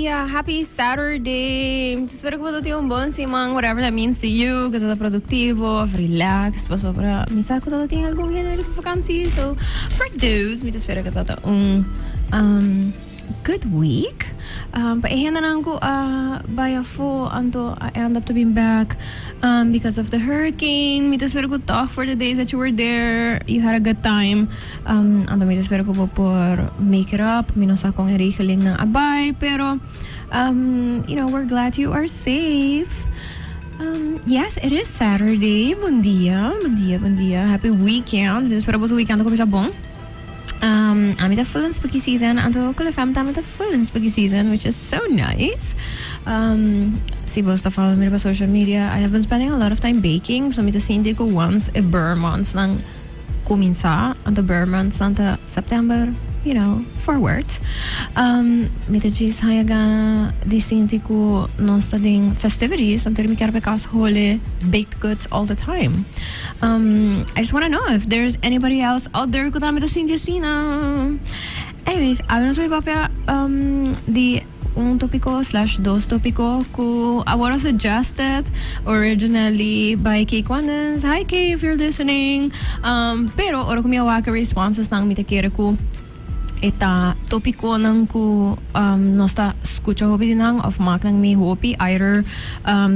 dia, happy Saturday. Spero ku bo tin un bon siman, whatever that means to you, ku ta produktivo of relaxed, pasobra mi sa ku ta tin algun hende riba vakantie, so for those mi ta spera ku ta un um, good week. Pa e hendenan ku a bai afó anto a end up to bin back because of the hurricane, mi ta spera ku tòg for the days that you were there you had a good time. Anto mi ta spera ku bo por make it up. Mi no sa kon e regelingnan a bai, pero you know, we're glad you are safe. Yes, it is Saturday. Bon dia, bon dia, bon dia. Happy weekend. Mi ta spera boso weekend a kuminsá bon. Ami ta full in spooky season, anto Cool FM tambe ta full in spooky season, which is so nice. Si bo ta follow mi riba social media, I have been spending a lot of time baking, so mi ta sinti ku once e burr months nan kuminsá, anto burr months nan ta September, you know, forwards. Mi ta djis haña gana di sinti ku nos ta den festivities, anto mi kier pa e kas hole baked goods all the time. I just wanna know if there's anybody else out there ku tambe ta sinti asina. Anyways, awe nos bai papia di un topiko slash dos topiko ku a wòrdu suggested originally by Kay Quandens. Hi Kay if you're listening. Pero ora ku mi a wak e responses nan mi ta kere ku E ta topiconan cu nos ta scucha hopi di nan of mak nan mi hopi either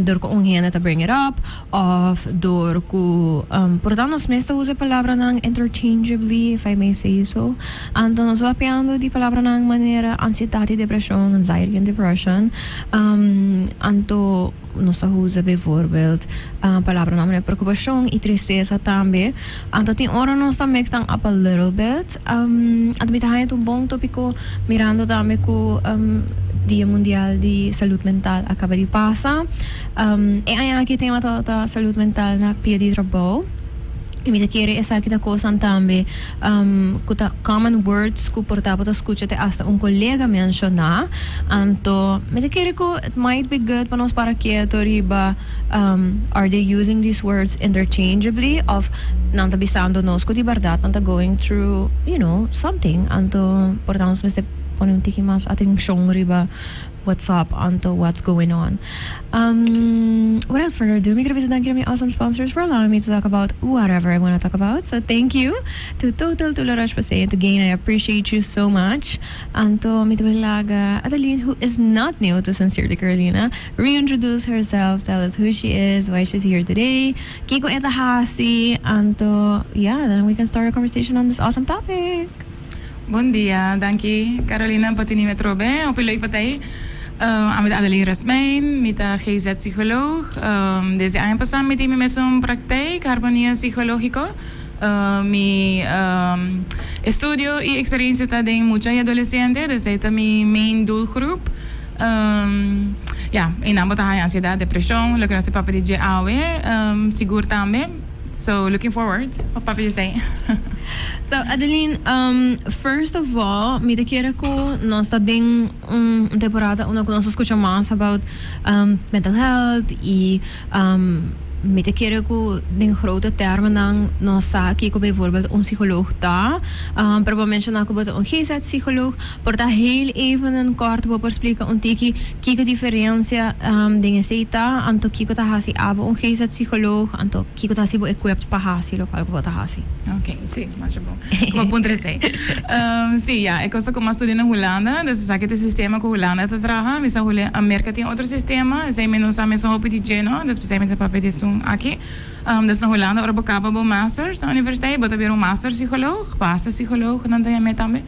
dor cu un hende ta bring it up of dor cu por ta nos mes ta usa e palabranan interchangeably, if I may say so. Anto nos papiando di palabranan manera ansiedad y depresion, anxiety and depression. Anto nos ta usa bijvoorbeeld palabranan manera preocupacion y tristeza tambe. Anto tin ora nos ta mix nan up a little bit. Anto mi ta haña ta un bon topico mirando tambe cu Dia Mundial di Salud Mental a caba di pasa. E aña aki tema ta salud mental na pia di trabou. Y mi ta kere esaki ta cosnan tambe cu ta common words cu por ta bo ta scucha te hasta un colega menciona. Anto mi ta kere cu it might be good pa nos para keto riba are they using these words interchangeably of nan ta bisando nos cu di berdad nan ta going through you know something. Anto por ta nos mester pone un tiki mas atencion riba What's up anto what's going on. Without further ado mi quiero bisa danki na mi awesome sponsors for allowing me to talk about whatever I wanna talk about so thank you to Total, to La Roche Posay and to Gain I appreciate you so much. Anto mi ta bay laga Adeline who is not new to Sincerely Carolina reintroduce herself, tell us who she is, why she's here today, kiko e ta haci anto yeah then we can start a conversation on this awesome topic. Bon dia, danki Carolina pa tini mi atrobe, hopi leuk pa ta ei. Ami ta Adeline Rasmijn, mi ta GZ psycholoog. Desde aña pasa mi tin mi mesun praktijk, Harmonia Psicológico. Mi estudio y experiencia ta den mucha y adolescente, dus ei ta mi main doelgroep. Ya, einan bo ta haña ansiedad, depresion, loke nos ta papia di dje awe, sigur tambe. So looking forward pa papia di esei. So Adeline, first of all mi ta kere ku nos ta den un temporada unda ku nos ta skucha mas about mental health i mi ta kere ku den grote termennan nos sa kiko bijvoorbeeld un psicoloog ta. Pero bo a menshona ku bo ta un GZ psicoloog. Por ta heel even en kort bo por splika un tiki kiko diferencia den esey ta, anto kiko ta haci abo un GZ psicoloog, anto kiko ta haci bo equipped pa haci locual cu bo ta haci. Ok, si, masha bon cu bo puntra esey. Si, ya, e cos ta cu mi a studia na Hulanda, dus esaki ta e sistema cu Hulanda ta traha. Mi sa Merca tin otro sistema, esey mi no sa mesun hopi di dje no, dus p'esey mi ta papia di esun aki. Dus na Hulanda ora bo caba bo masters na universiteit, bo ta bira un master psicoloog, basiscpsicoloog nan ta yam'e tambe.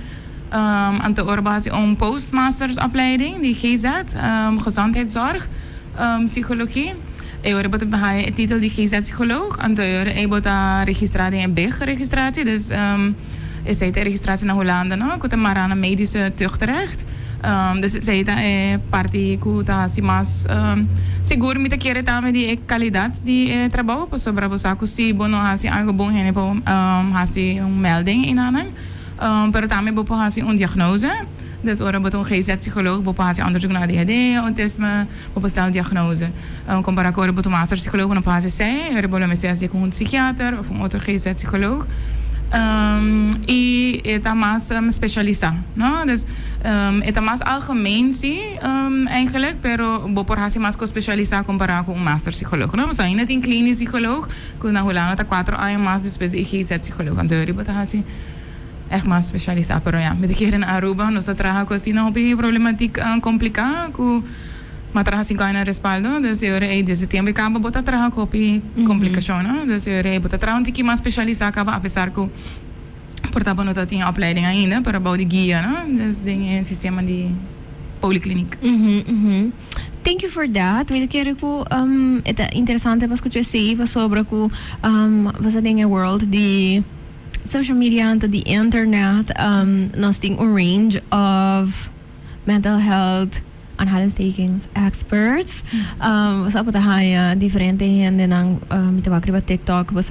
Anto ora bo hasi un postmastersopleiding di GZ, gezondheidszorg, psychologie, e ora bo ta haya e titel di GZ-psycholoog. Anto e ora ei bo ta registra den e BIG-registratie, dus esei ta e registratie na Hulanda no, ku ta mara na medische tuchtrecht. Dus esei ta e parti ku ta hasi mas sigur mi ta kere tambe di e kalidat di e trabou, pasobra bo sa ku si bo no hasi algu bon hende por hasi un melding einanan. Pero tambe bo por hasi un diagnose. Dus ora bo ta un GZ-psycholoog bo por hasi onderzoek na ADHD, autisme, bo por stel diagnose. Compara cu ora bo ta un masterpsycholoog bo no por hasi esey, ora bo lo mester hasi cu un psychiater of un otro GZ-psycholoog. Y. E ta mas specialisa, no? Dus e ta mas algemeen si eigenlijk, pero bo por haci mas cos specialisa compara cu un master psycholoog, no? Pasobra ainda tin klinisch psycholoog cu na Hulanda ta 4 aña mas despues di e GZ psycholoog. Anto riba ta haci echt mas specialisa. Pero ja, mi ta kere na Aruba nos ta traha cu asina hopi problematiek complica cu m'a traha 5 aña na Respaldo. Dus e ora ey desde tempo e caba bo ta traha cu hopi complicacion, no? Dus e ora ey bo ta traha un tiki mas specialisa caba, apesar cu por ta bo no ta tin opleiding ainda, pero bou di guia, no? Dus den e sistema di polikliniek. Thank you for that. Mi kere ku ta interesante pa scucha esey sobre ku bo den e world di social media anto di internet, nos tin un range of mental health, aanhalingstekens, experts. Bo ta haya diferente hende nan mi ta riba TikTok, bo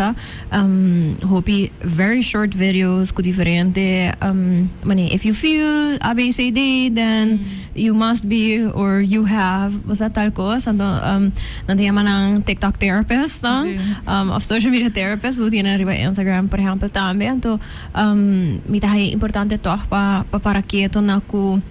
hopi very short videos ku diferente mane "If you feel A B C D, then you must be or you have", bo tal kos. Anto nan ta yama nan TikTok therapist, no? Of social media therapist, bo tin riba Instagram, por ehempel, tambe. Anto mi ta importante toch pa para keto na ku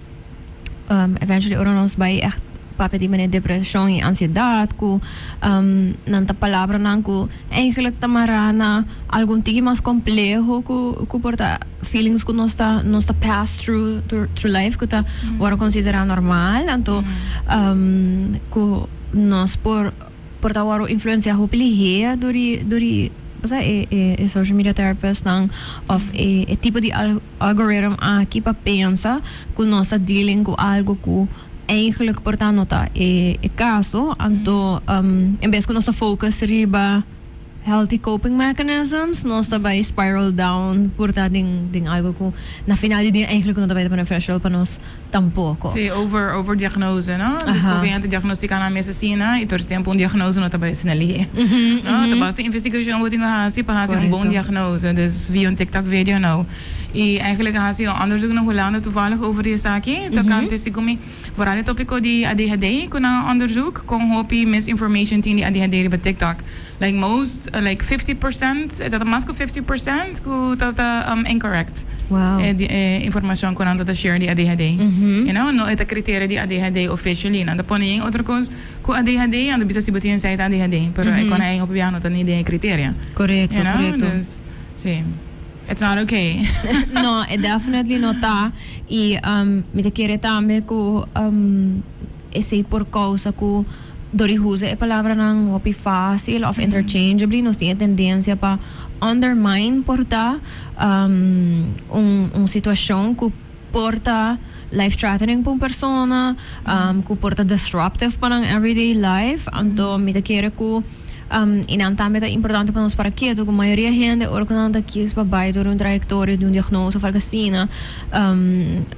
eventually ora nos bai echt papia di mane depresion y ansiedad, ku nan ta palabra nan ku eigenlijk ta mara na algun tiki mas compleho ku por ta feelings ku nos ta pass through life, ku ta word considera normal. Anto ku nos por ta word influencia hopi lihe dor di basta e social media therapist nan of e tipo di algoritmo aki pa pensa ku nos ta dealing ku algo ku eigenlijk por ta no ta e caso. Anto en bes ku nos ta focus riba healthy coping mechanisms, nos ta bai spiral down por ta den algo ku na final di dia eigenlijk no ta bai beneficial pa nos tampoco. Si, overdiagnose, no? Dus obviamente diagnostica na mesa asina y tur tempo un diagnose no ta bai asina lihe. No? Ta basta investigacion bo tin ku hasi pa hasi un bon diagnose. Dus via un TikTok video, no. Y eigenlijk hasi un onderzoek na Hulanda toevallig over di esaki, tocante segun mi vooral e topico di ADHD ku nan onderzoek kon hopi misinformation tin di ADHD riba TikTok. Like most, like 50%, dat mas ku 50% ku ta incorrect. E informacion ku nan ta share di ADHD. No e ta criterio di ADHD officially. Nan ta pone un otro kos ku ADHD, anto bisa si bo tin esey ta ADHD, pero e kon ei hopi no ta ni den criterio. You know? Correcto. Dus, si. It's not okay. No, it definitely no ta. Y mi ta kere tambe ku esey por causa ku dor di usa e palabra nan hopi facil of interchangeably, nos tin tendencia pa undermine por ta un situacion ku por ta life threatening pa un persona, ku por ta disruptive pa nan everyday life. Anto mi ta kere ku y nan tambe ta importante pa nos para keto ku mayoria hende ora ku nan ta kies pa bai door un trayectoria di un diagnose of algo asina,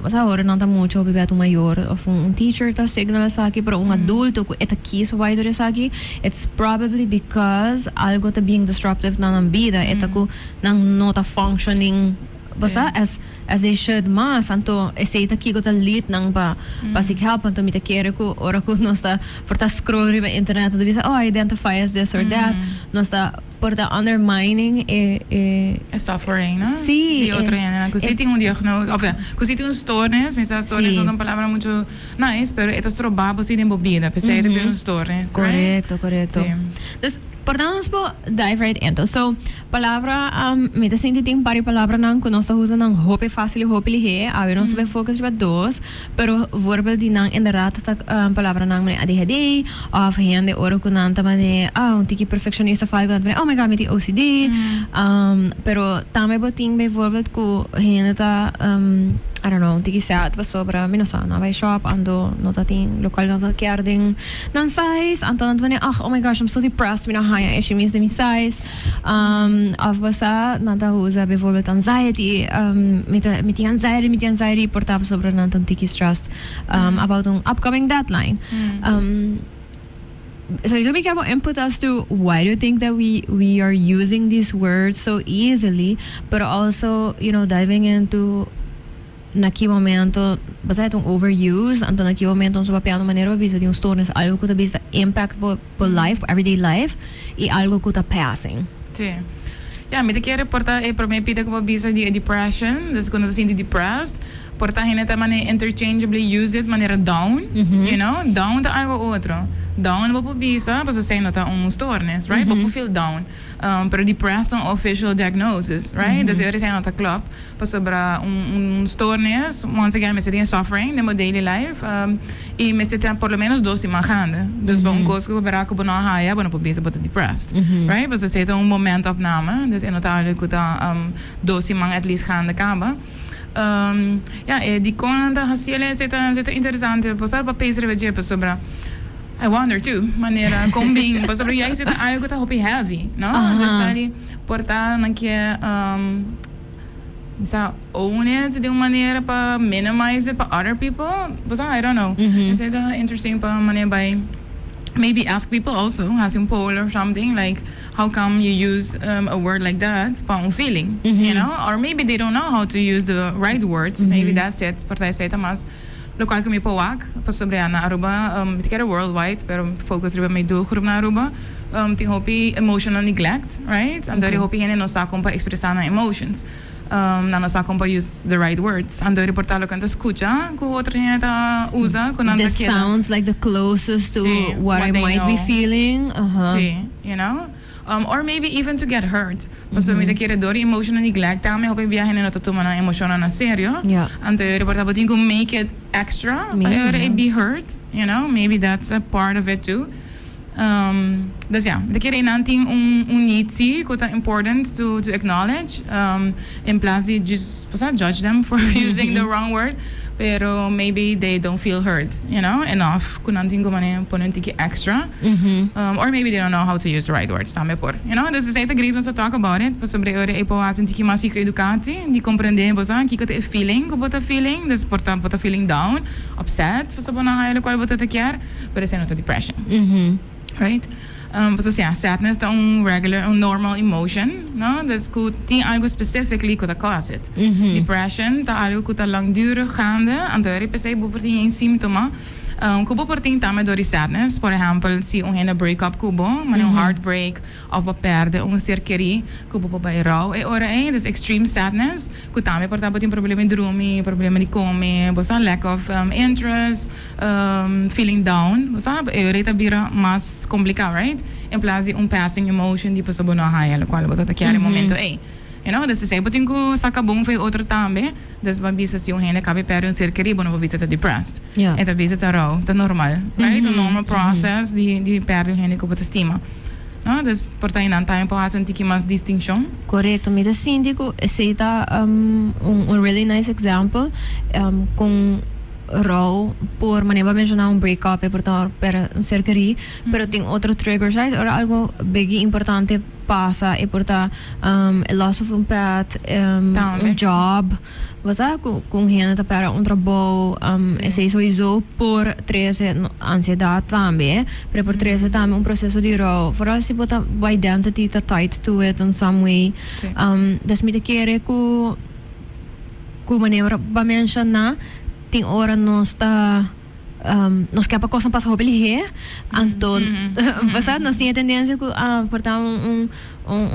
basta ora nan ta mucho hopi bet un mayor of un teacher ta signal esaki, pero un adulto ku e ta kies pa bai door esaki, it's probably because algo ta being disruptive na nan bida, e ta ku nan no ta functioning basta as they should mas. Anto esey ta kiko ta lead nan pa seek help. Anto mi ta kere ku ora ku nos ta por ta scroll riba internet ta bisa, "Oh, I identify as this or that," nos ta por ta undermining e E suffering, no? Si. Di otro hende. Ku si tin un diagnose, of ja, ku si tin un stoornis, mi sa stoornis no ta un palabra mucho nice, pero e ta stroba bo si den bo bida, p'esei ta bira un stoornis, right? Correcto. Si. Dus, por tanto, nos por dive right into. So, palabra, mi ta sinti tin par di palabra nan ku nos ta usa nan hopi fácil y hopi lihe. Awe nos ta focus riba dos, pero voorbeeld di nan inderdaad ta palabra nan mane ADHD, of hende ora ku nan ta mane, ah, un tiki perfeccionista of algo, nan ta mane, "Oh my God, mi tin OCD." Pero tambe bo tin bijvoorbeeld ku hende ta, I don't know, un tiki sad pasobra, mi no sa, nan bai shop, anto no ta tin locual nan ta kier den nan size, anto nan ta mane, "Oh my gosh, I'm so depressed, mi no haya e chemise den mi size." Of basta nan ta usa bijvoorbeeld anxiety, mi tin anxiety, mi tin anxiety, por ta pasobra nan ta un tiki stressed about un upcoming deadline. So you be careful input as to why do you think that we are using these words so easily, but also diving into na ki momento basta un overuse, anto na ki momento nos papiando manera bisa di un stoornis, algo ku ta bisa impact bo life, everyday life, y algo ku ta passing. Si. Ja, mi ta kere por ta e prome pida cu bo bisa di e depression, dus cu no ta sinti depressed, por ta hende ta mane interchangeably use it manera down, down ta algo otro. Down bo por bisa, pasobra esey no ta un stoornis, right? Bo por feel down, pero depressed ta un official diagnosis, right? Dus e ora esey no ta klop, pasobra un stoornis, once again, mester tin suffering den bo daily life, y mester ta por lo menos 2 siman gaande. Dus pa un cos cu bo bera cu bo no a haya, bo no por bisa bo ta depressed, right? Pasobra esey ta un momentopname, dus e no ta algo cu ta 2 siman at least gaande caba. Ja, e di con ta haciele, esey ta interesante, bo sabi pa pensa riba dje, pasobra I wonder too, manera con bin, pasobra ya esey ta algo ta hopi heavy, no? Dus ta di por ta nan ke sa own it di un manera pa minimize it pa other people, bo sa, I don't know. Esey ta interesting pa manera bay maybe ask people also, haci un poll or something, like how come you use a word like that pa un feeling, Or maybe they don't know how to use the right words, maybe that's it, por ta esey ta mas locual cu mi por wak, pasobra na Aruba, mi ta kere worldwide, pero focus riba mi doelgroep na Aruba, tin hopi emotional neglect, right? Anto hopi hende no sa con pa expresa nan emotions. Nan no sa con pa use the right words. Anto por ta loke nan ta scucha cu otro hende ta usa, cu nan ta This keda. Sounds like the closest to Si, what what I they might be know. Feeling. Si. Or maybe even to get hurt. Pasobra mi ta kere door emotional neglect tambe hopi biaha hende no ta tuma nan emocionnan na serio. Anto por ta bo tin cu make it extra pa Maybe, ora yeah. be hurt. Maybe that's a part of it too. Dus ja, mi ta kere nan tin un need si cu ta important to acknowledge in plaats di just judge them for using the wrong word, pero maybe they don't feel heard enough cu nan tin cu mane pone un tiki extra. Or maybe they don't know how to use the right words tambe por. Dus esey ta great to talk about it, pasobra ora e por haci un tiki mas educatie, di comprende bo sa, kico ta e feeling cu bo ta feeling, dus por ta bo ta feeling down, upset, pasobra bo no haya locual bo ta kier, pero esey no ta depression. Right? So yeah, sadness ta un regular, un normal emotion, no? Dus cu tin algo specifically cu ta cause it. Depression ta algo cu ta langdurig gaande, anto eri p'esey bo por tin een síntoma. Cu bo por tin tambe door di sadness, por ehempel, si un hende break up cu bo, maar un heartbreak, of bo perde un ser keri, cu bo por bay rouw e ora ey, dus extreme sadness, cu tambe por ta bo tin problema di drumi, problema di come, bo sa, lack of interest, feeling down, bo sa, e ora ta bira mas complica, right? In plaats di un passing emotion di pasobra bo no haya locual bo ta kier e momento ey. Dus esey bo tin cu saca bon fo'i otro tambe, dus bo bisa si un hende caba perde un ser keri, bo no por bisa ta depressed. E ta bisa ta rouw, ta normal, right? Un normal process di perde un hende cu bo ta stima. No? Dus por ta nan tambe por haci un tiki mas distincion. Correcto, mi ta sinti cu esey ta un really nice example con rouw por manera menciona un breakup e por ta per un ser keri, pero tin otro triggers, right? Ora algo big importante pasa e por ta a loss of un pet, Tambe. Un job, bo sa, cu hende ta perde un trabou, esey sowieso por trece ansiedad tambe, pero por trece tambe un proceso di rouw. Vooral si bo ta bo identity ta tied to it in some way. Dus mi ta kere cu manera bo a menciona, tin ora nos kier pa cos pasa hopi lihe, anto bo sa, nos tin tendencia cu ah, por ta un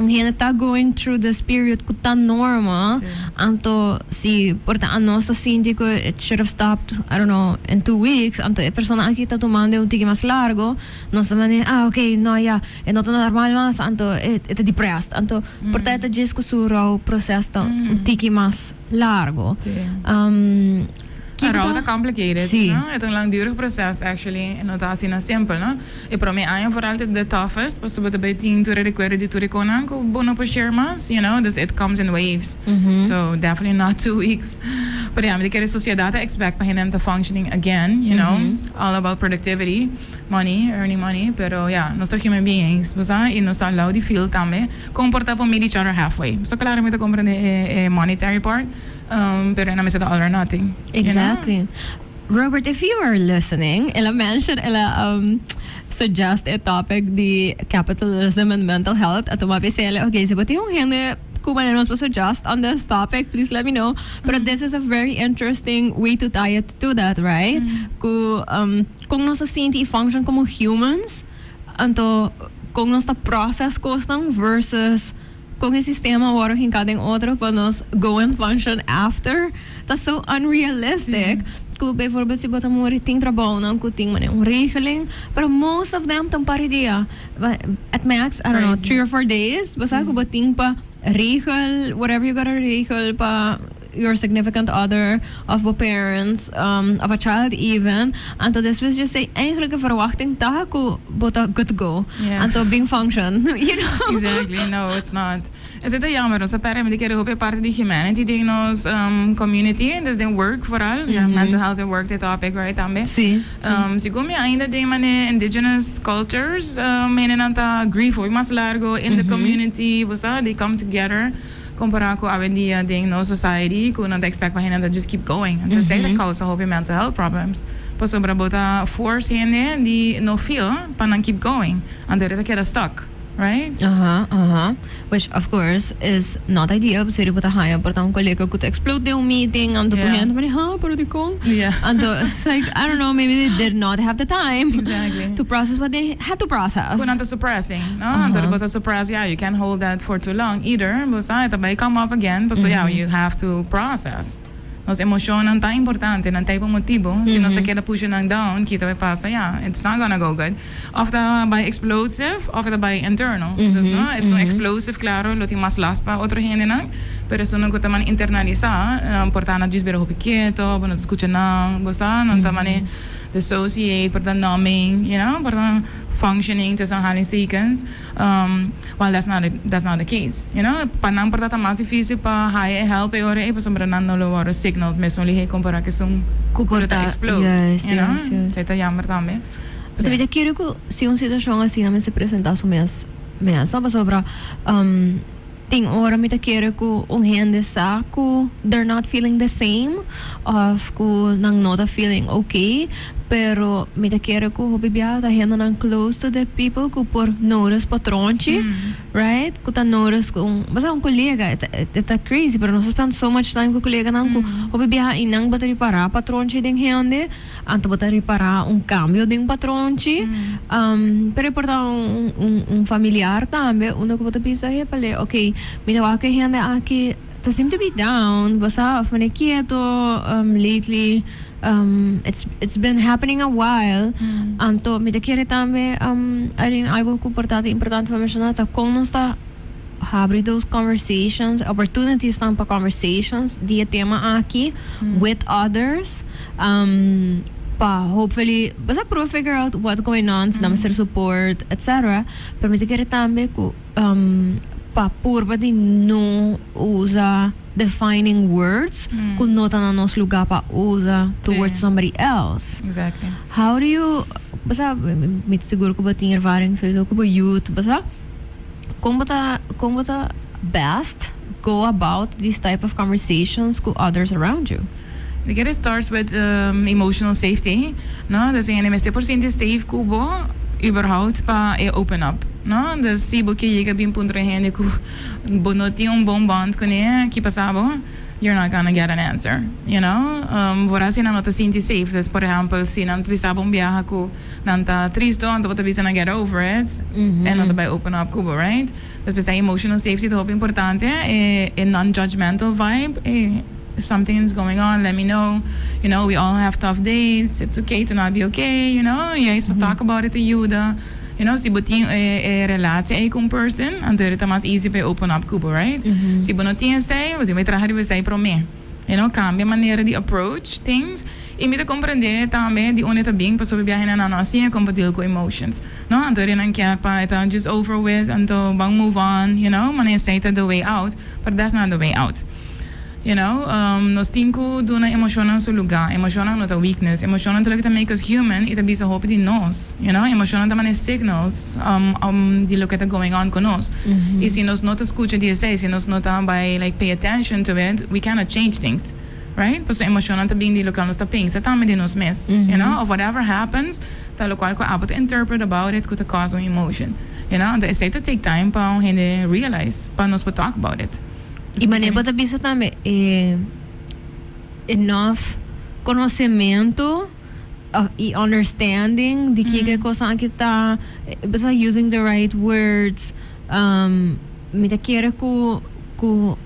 hende ta going through this period cu ta normal, anto si por ta nos ta sinti cu it should have stopped, I don't know, in 2 weeks, anto e persona aki ta tumando un tiki mas largo, nos ta manera, ah, ok, no, ja, e no ta normal mas, anto e ta depressed, anto por ta e ta djis cu su rouw proces ta un tiki mas largo. A rouw ta complicated, no? E ta un langdurig proces actually, e no ta asina simpel, no? E prome aña vooral ta the toughest, pasobra bo ta bay tin tur e recuerdo di tur e conan cu bo no por share mas, dus it comes in waves. So definitely not 2 weeks. But yeah, mi ta kere sociedad ta expect pa hende ta functioning again, all about productivity, money, earning money, pero yeah, nos ta human beings, bo sa, y nos ta allowed di feel tambe, con por ta pa meet each other halfway. So claro, mi ta comprende e monetary part, pero no mester ta all or nothing. You know? Exactly. Robert, if you are listening, el a mention, el a suggest a topic di capitalism and mental health. Anto m'a bis'e, okay, si bo tin un hende cu nos por suggest on this topic, please let me know. But this is a very interesting way to tie it to that, right? Cu con nos ta sinti y function como humans, anto con nos ta process cosnan versus Con e sistema awor hinca den otro pa nos go and function after ta so unrealistic cu bijvoorbeeld si bo ta muri tin trabounan cu tin manera un regeling, pero most of them ta un par di dia, at max, I don't know, Crazy. 3 or 4 days bo sa cu bo tin pa regel whatever you gotta regel pa your significant other of bo parents of a child even. Anto despues je say eigenlijk een verwachting ta cu bo ta good to go. Anto bin function. Exactly, no, it's not. Esey ta jammer, nos a perde, mi ta kere hopi parti di humanity den nos community, dus den work vooral, ja, mental health and work the topic, right, tambe. Segun mi ainda den mane indigenous cultures, hendenan ta grief hopi mas largo in the community, bo sa, they come together, compara cu awendia den nos society, cu nan ta expect pa hende just keep going. Anto esey ta causa hopi mental health problems. Pasobra bo ta force hende di no feel pa nan keep going. Anto ta keda stuck, right? Aha. Which of course is not ideal. Seria bo ta haya por ta un colega cu ta explode den un meeting, anto yeah. Hende mane, "Ha, pero di con?" Anto it's like, I don't know, maybe they did not have the time to process what they had to process. Cu nan ta suppressing, no? Anto bo ta suppress, yeah, you can't hold that for too long either. Bo sa, ta bay come up again, so yeah, you have to process. Nos emocionnan ta importante, nan ta pa motibo. Si nos ta keda push nan down, kico ta pasa, yeah, it's not gonna go good. Of ta bay explosive, of ta bay internal. Dus, no, e un explosive, claro, lo tin mas last pa otro hendenan, pero esun nan cu ta man internalisa, por ta nan djis bira hopi keto, bo no ta scucha nan, bo sa, nan ta mane dissociate, por ta numbing, por ta functioning tussen aanhalingstekens, while that's not the case. Pa nan por ta mas dificil pa haya help e ora e pasobra nan no lo wordo signal mesun lihe compara cu esun Cu cu ta por ta explode, Esey ta jammer tambe. Pero mi ta kere cu si un situacion asina mester presenta su mes mes, no? Pasobra tin ora mi ta kere cu un hende sa cu they're not feeling the same of cu nan no ta feeling okay, pero mi ta kere cu hopi bia ta hendenan close to the people cu por notice patronchi, right? Cu ta notice cu un, basta un colega, e ta crazy, pero nos spend so much time cu coleganan cu hopi bia y nan bo ta ripara patronchi den hende, anto bo ta ripara un cambio den patronchi, pero por ta un familiar tambe, uno cu bo ta bisa, "Hey, pale, okay, mi ta wak hende aki ta seem to be down, basta of mane keto lately, it's been happening a while." Anto mi ta kere tambe, Irene, algo cu por ta importante pa menciona ta con nos ta habri those conversations, opportunities tan pa conversations di e tema aki with others, pa hopefully basta pro figure out what's going on, si nan mester support, etc. Pero mi ta kere tambe cu pa purba di no usa defining words cu no ta na nos lugar pa usa towards somebody else. How do you, basta, mi ta sigur cu bo tin ervaring sowieso cu bo youth, basta, con bo ta best go about these type of conversations with others around you? I guess it starts with emotional safety, no? Dus hende mester por sinti safe cu bo überhaupt pa e open up, no? Dus si bo ke yega bin puntra hende cu bo no tin un bon band cu ne, ki pasa bo, you're not gonna get an answer. Vooral si nan no ta sinti safe. Dus, por ehempel, si nan bisa bo un biaha cu nan ta tristo, anto bo ta bisa nan, "Get over it," e no ta bay open up cu bo, right? Dus pesey emotional safety ta hopi importante, e non-judgmental vibe. If something is going on, let me know. We all have tough days. It's okay to not be okay. Juist mm talk about it yuda. Si bo tin e relatie ey cu un person, anto ta mas easy pa open up cu bo, right? Si bo no tin esey, bo bay traha riba esey prome. Cambia manera di approach things. Y mi ta comprende tambe di unda ta bin, pasobra biaha nan no asina con deal cu emotions. No, anto nan kier pa ta just over with, anto ban move on, mane esey ta the way out, but that's not the way out. Nos tin cu duna emocionnan su lugar. Emocionnan no ta weakness. Emocionnan ta loke ta make us human y ta bisa hopi di nos. Emocionnan ta mane signals di loke ta going on cu nos. Y si nos no ta scucha di esey, si nos no ta bay like pay attention to it, we cannot change things. Right? Pasobra emocionnan ta bin di loke nos ta pensa tambe di nos mes. Of whatever happens, ta loke cu abo ta interpret about it cu ta cause un emotion. Anto esey ta take time pa un hende realize, pa nos por talk about it. Y mane bo ta bisa tambe enough conocimento y understanding di kico cos aki ta, basta using the right words. Mi ta kere ku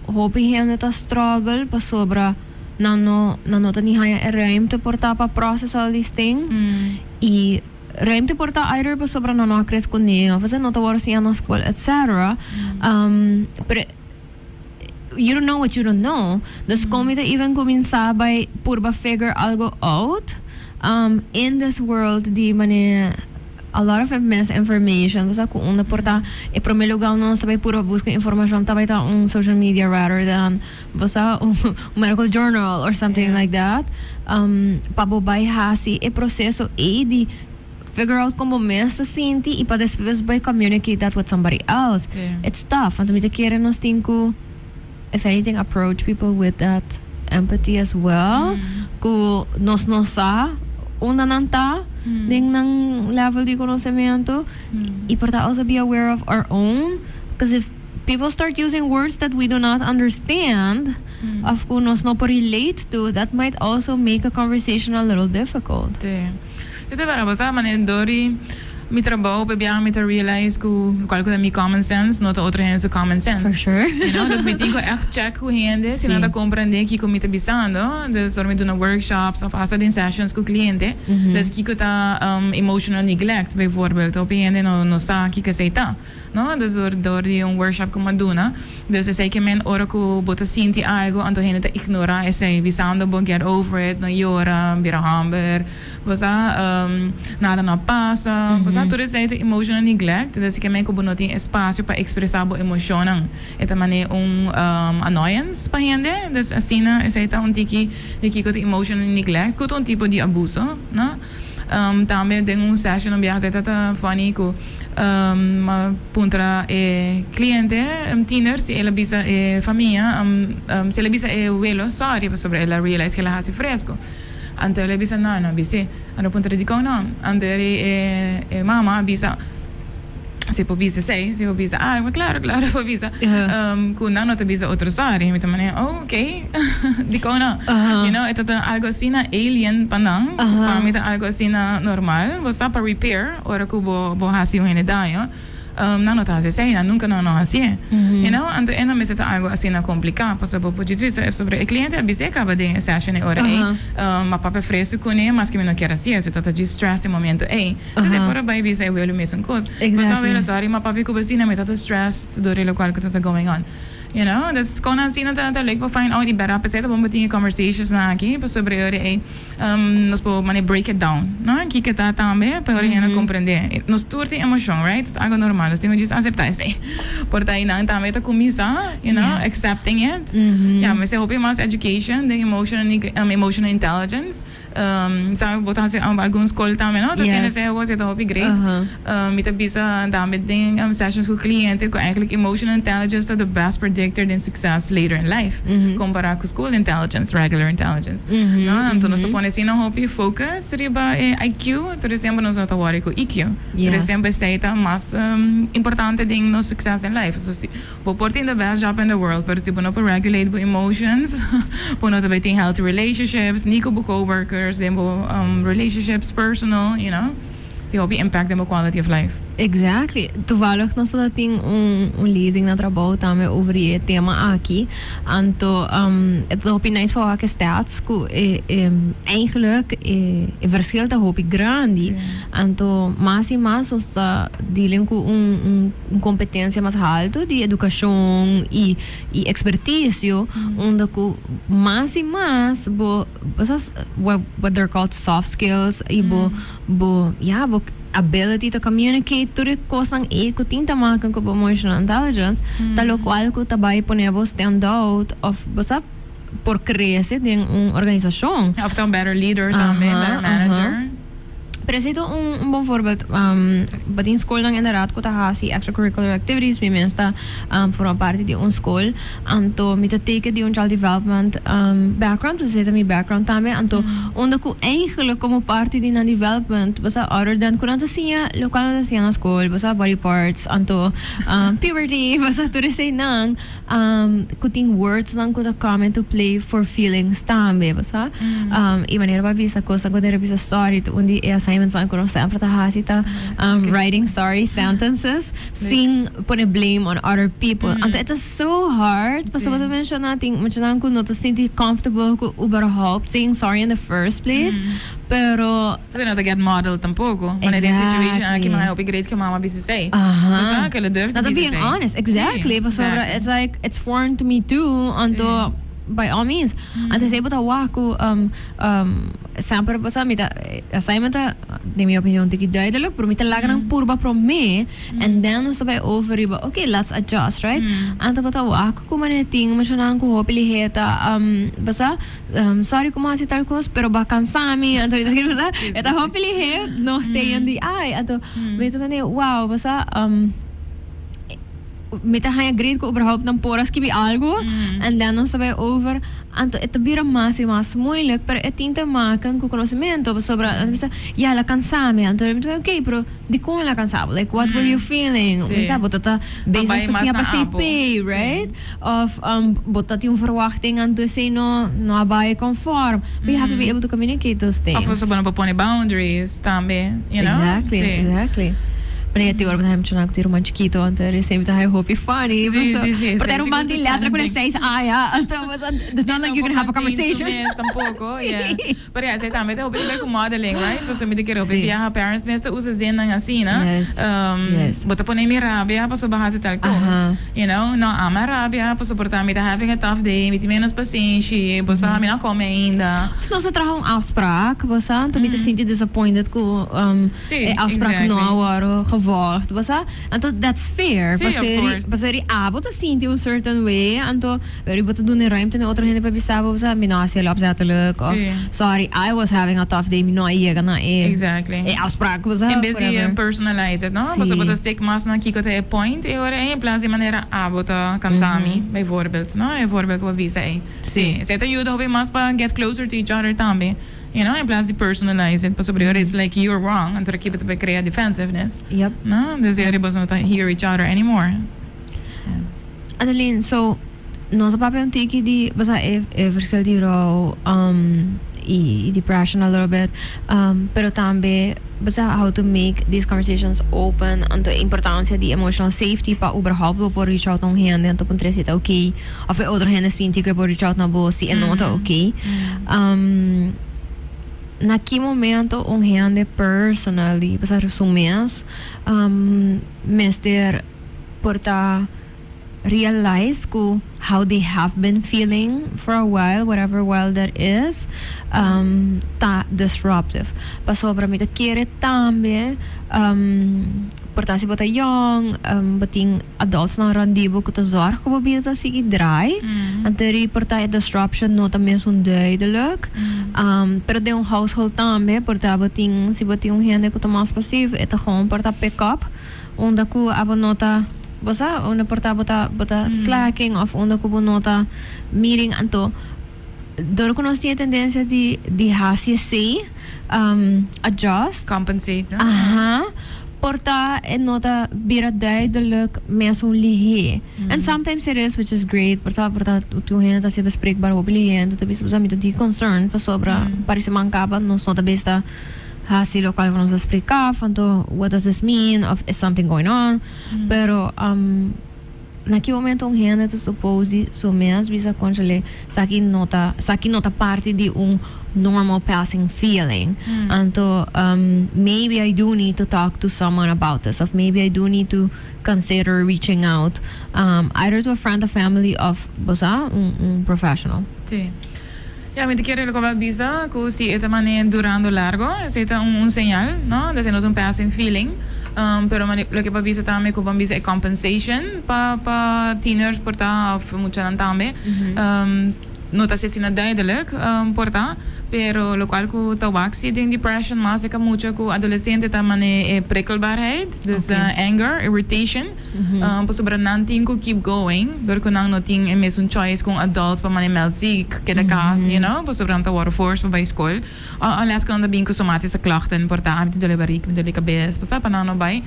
hopi hende ta struggle pasobra nan no ta ni haya e ruimte por ta pa process all these things. Y ruimte por ta either pasobra nan no a crece cune of no ta word siña na school, etc. Pero you don't know what you don't know. Dus con mi ta even cuminsa by purba figure algo out in this world di mane a lot of misinformation. Basta cu unda por ta e prome lugar nos ta bay purba busca informacion ta bay ta un social media rather than, basta, un medical journal or something like that. Pa bo bay hasi e proceso e di figure out con bo mes ta sinti y pa despues bay communicate that with somebody else. It's tough. Anto mi ta kere nos tin cu, if anything, approach people with that empathy as well. Cu nos no sa unda nan ta den nan level di conocimento y por ta also be aware of our own, because if people start using words that we do not understand of cu nos no por relate to, that might also make a conversation a little difficult. Si. Esey ta bo sa, manera door di mi trabou, pa mi ta realize cu cual ta mi common sense, no ta otro hende su common sense. For sure. Dus mi tin cu echt check cu hende, si nan ta comprende kico mi ta bisando. Dus ora mi do workshops of hasta den sessions cu cliente. Dus kico ta emotional neglect, bijvoorbeeld. Hopi hende no sa kico esey ta. No? Dus door di un workshop cu mi a duna. Dus esey kiermen ora cu bo ta sinti algo, anto hende ta ignora esey, bisando bo "Get over it, no yora, bira homber, bo sa, nada no pasa." Bo sa, tur esey ta emotional neglect. Dus kiermen cu bo no tin espacio pa expresa bo emocionnan. E ta mane un annoyance pa hende. Dus asina, esey ta un tiki di kico ta emotional neglect, cu ta un tipo di abuso, no? Tambe den un session un biaha ta funny cu puntra e cliente, un tiener, si el a bisa e famia, si el a bisa e welo sorry sobre el a realize cu el a hasi fresco. Anto el a bisa: "No, no bis'e." Anto puntra di con no. Anto e mama a bisa si por bisa esey, si por bisa. Ah, claro, por bisa. Cu nan no ta bisa otro sorry. Mi ta mane: "Oh, okay. Di con no?" E ta algo asina alien pa nan. Pa mi ta algo asina normal. Bo sa, pa repair, ora cu bo hasi un hende daño. Nan no ta hasi esey, nan nunca no hasi. Anto e no mester ta algo asina complica. Pasobra bo por bisa sobre e cliente a bis'e caba den session e ora ey. M'a papia fresco cune, mas cu mi no kier hasi. So ta just stress den momento ey. Dus e por bay bisa e welo mesun cos. "Bo welo, sorry, m'a papia cu bo asina, mi ta stress door di locual cu ta going on." Dus con asina ta leuk pa find out y better pesey ta bon pa tin conversations na aki sobre ora ey nos por mane break it down, no? Kico ta tambe pa ora hende comprende. Nos tur tin emocion, right? Ta algo normal. Nos tin cu just acepta esey. Por ta nan tambe ta cuminsa, accepting it. Yeah, mester hopi mas education den emotional intelligence. Sabe, bo ta hasi algun school tambe, no? Ta haciendo esey ta hopi great. Mi ta bisa tambe den sessions cu cliente cu eigenlijk emotional intelligence ta the best predictor den success later in life, compara cu school intelligence, regular intelligence. No? Anto nos ta pone asina hopi focus riba IQ, tur tempo nos no ta worry cu EQ. Tur tempo esey ta mas importante den nos success in life. So, si, bo por tin the best job in the world, pero si bo no por regulate bo emotions, bo no ta tin healthy relationships, ni cu bo coworkers, den bo relationships personal, tin hopi impact den bo quality of life. Exactly. Toevallig nos tin un lezing na trabou tambe over e tema aki. Anto het is hopi nice voor welke stats ku eigenlijk e verschil ta hopi grandi. Anto mas y mas nos ta dealing cu un competencia mas halto di educacion y experticio, unda cu mas y mas bo what they're called soft skills y bo, ja, bo ability to communicate, tur e cosnan e cu tin te maken cu emotional intelligence, ta locual cu ta bay pone bo stand out of bo sa por crece den un organisacion. Of ta un better leader tambe, better manager. Pero esey ta un bon voorbeeld. But den school dan inderdaad cu ta hasi extracurricular activities, mi mes ta forma parte di un school. Anto mi ta take di un child development background, dus esey ta mi background tambe. Anto unda cu eigenlijk como parte di nan development, bo sa, other than cu nan ta siña, locual nan ta siña na school, bo sa, body parts, anto puberty, bo sa, tur esey nan, cu tin words nan cu ta come into play for feelings tambe, bo sa. Y manera bo a bisa cos cu ta bisa sorry, un di e assignments. Assignments ku nos semper ta hasi ta writing sorry sentences sin pone blame on other people. Anto it is so hard pasobra bo ta menshoná tin muchanan ku no ta sinti comfortable ku überhaupt saying sorry in the first place, pero Ze no ta get model tampoko. Wanneer den situation aki m'a hopi great ku mama bisa esei. Bo sa ku lo durf di Nan ta bisa being esei. honest, exactly. Pasobra it's like it's foreign to me too, anto by all means. Anto esei bo ta wak ku semper bo sa mi ta assignment ta den mi opinion tiki duidelijk, pero mi ta laga nan purba prome and then nos ta bai over riba okay let's adjust, right? Anto bo ta wak ku manera tin muchanan ku hopi lihé ta bo sa sorry ku mi a hasi tal kos pero bo a kansa mi, anto mi ta kere bo sa e ta hopi lihé no stay in di ai, anto mi ta manera wow bo sa. Mi ta haña great ku überhaupt nan por a skibi algu en dan nos ta bai over. Anto e ta bira mas i mas moeilijk, pero e tin te maken ku konosementu pasobra nan ta bisa, ya el a kansa mi. Anto mi ta bisa, ok, pero dikon el a kansa bo? Like what were you feeling? Mi sa bo ta ta bezig ta siña pa CP, right? Of bo ta tin un verwachting anto esei no no a bai conform. But you have to be able to communicate those things. Of bo no por pone boundaries tambe, you know? Exactly, exactly. Pero ya tin ora bo ta haña muchanan ku tin ruman chikito anto e semper ta haña hopi funny. Sí, sí, sí. Por ta ruman tin letra ku e 6 aña anto bo sa it's not like you can have a conversation. Mes tampoco, yeah. Pero ja, esei tambe ta hopi di ber ku modeling, right? Pasobra mi ta kere hopi biaha parents mes ta usa zinnan asina. Bo ta pone mi rabia pasobra bo hasi tal kos. No, ama rabia pasobra por ta mi ta having a tough day, mi tin menos pasenshi, bo sa mi no a kome ainda. Of nos a traha un afspraak, bo sa, anto mi ta sinti disappointed ku e afspraak no a wòrdu gevolgd, bo sa. Anto that's fair, pasobra abo ta sinti un certain way, anto bo ta duna e ruimte na otro hende pa bisa bo, bo sa, mi no a hasi el opzettelijk, of sorry, I was having a tough day, mi no a yega na e afspraak, bo sa. En bes di personalize it, no? Pasobra bo ta stick mas na kiko ta e point e ora ei, en plas di manera abo ta kansa mi, bijvoorbeeld, no? E voorbeeld ku bo bisa ei. Si, esei ta yuda hopi mas pa get closer to each other tambe. In plaats di personalize it, pasobra e ora it's like you're wrong, anto aki bo ta bay crea defensiveness. No? Dus e ora boso no ta hear each other anymore. Adeline, so nos a papia un tiki di, bo sa e e verschil di rouw y depression a little bit, pero tambe bo sa how to make these conversations open, anto e importancia di emotional safety pa uberhaupt bo por reach out na un hende anto puntra si ta okay. Of e otro hende sinti ku e por reach out na bo si e no ta ok. Na ki momento un hende personally, bo sa su mes, mester por ta realize ku how they have been feeling for a while, whatever while that is, ta disruptive. Pasobra mi ta kere tambe por ta si bo ta yong, bo tin adultsnan rond di bo ku ta zorg ku bo bida ta sigui draai. Anto ri por ta e disruption no ta mesun duidelijk. Pero den un household tambe por ta bo tin, si bo tin un hende ku ta mas pasief e ta gewoon por ta pick up unda ku abo no ta, bo sa, unda por ta bo ta bo ta slacking of unda ku bo no ta meeting. Anto dor ku nos tin e tendensia di di hasi esei, adjust. Compensate. Aha. Por ta e no ta bira duidelijk mesun lihé. And sometimes it is, which is great. Por ta por ta tin un hende ta hasi bespreekbaar hopi lihé anto ta bisa bo sa mi ta tin concern pasobra parese man kaba nos no ta bes ta hasi lokual ku nos a spreek af anto what does this mean of is something going on. Pero na ki momento un hende ta suppose di su mes bisa conchale esaki no ta esaki no ta parti di un normal passing feeling anto maybe I do need to talk to someone about this of maybe I do need to consider reaching out either to a friend a family of bo sa un un professional. Sí. Ya, mi ta kere loke bo a bisa ku si e ta manera durando largo esei ta un señal, no? Esei no ta un passing feeling. Pero loke bo a bisa tambe ku bo a bisa e compensation pa pa tieners por ta of muchanan tambe no ta asina duidelijk por ta. Pero lokual ku ta wak si den depression mas e ka mucha ku adolescente ta mane e prikkelbaarheid, dus anger, irritation. Pasobra nan tin ku keep going dor ku nan no tin e mesun choice ku un adult pa mane meld ziek, keda kas, pasobra nan ta wòrdu force pa bai skol. Unless ku nan ta bin ku somatische klachten, por ta, ah, mi ta dole barik, mi ta dole kabes, pasá pa nan no bai.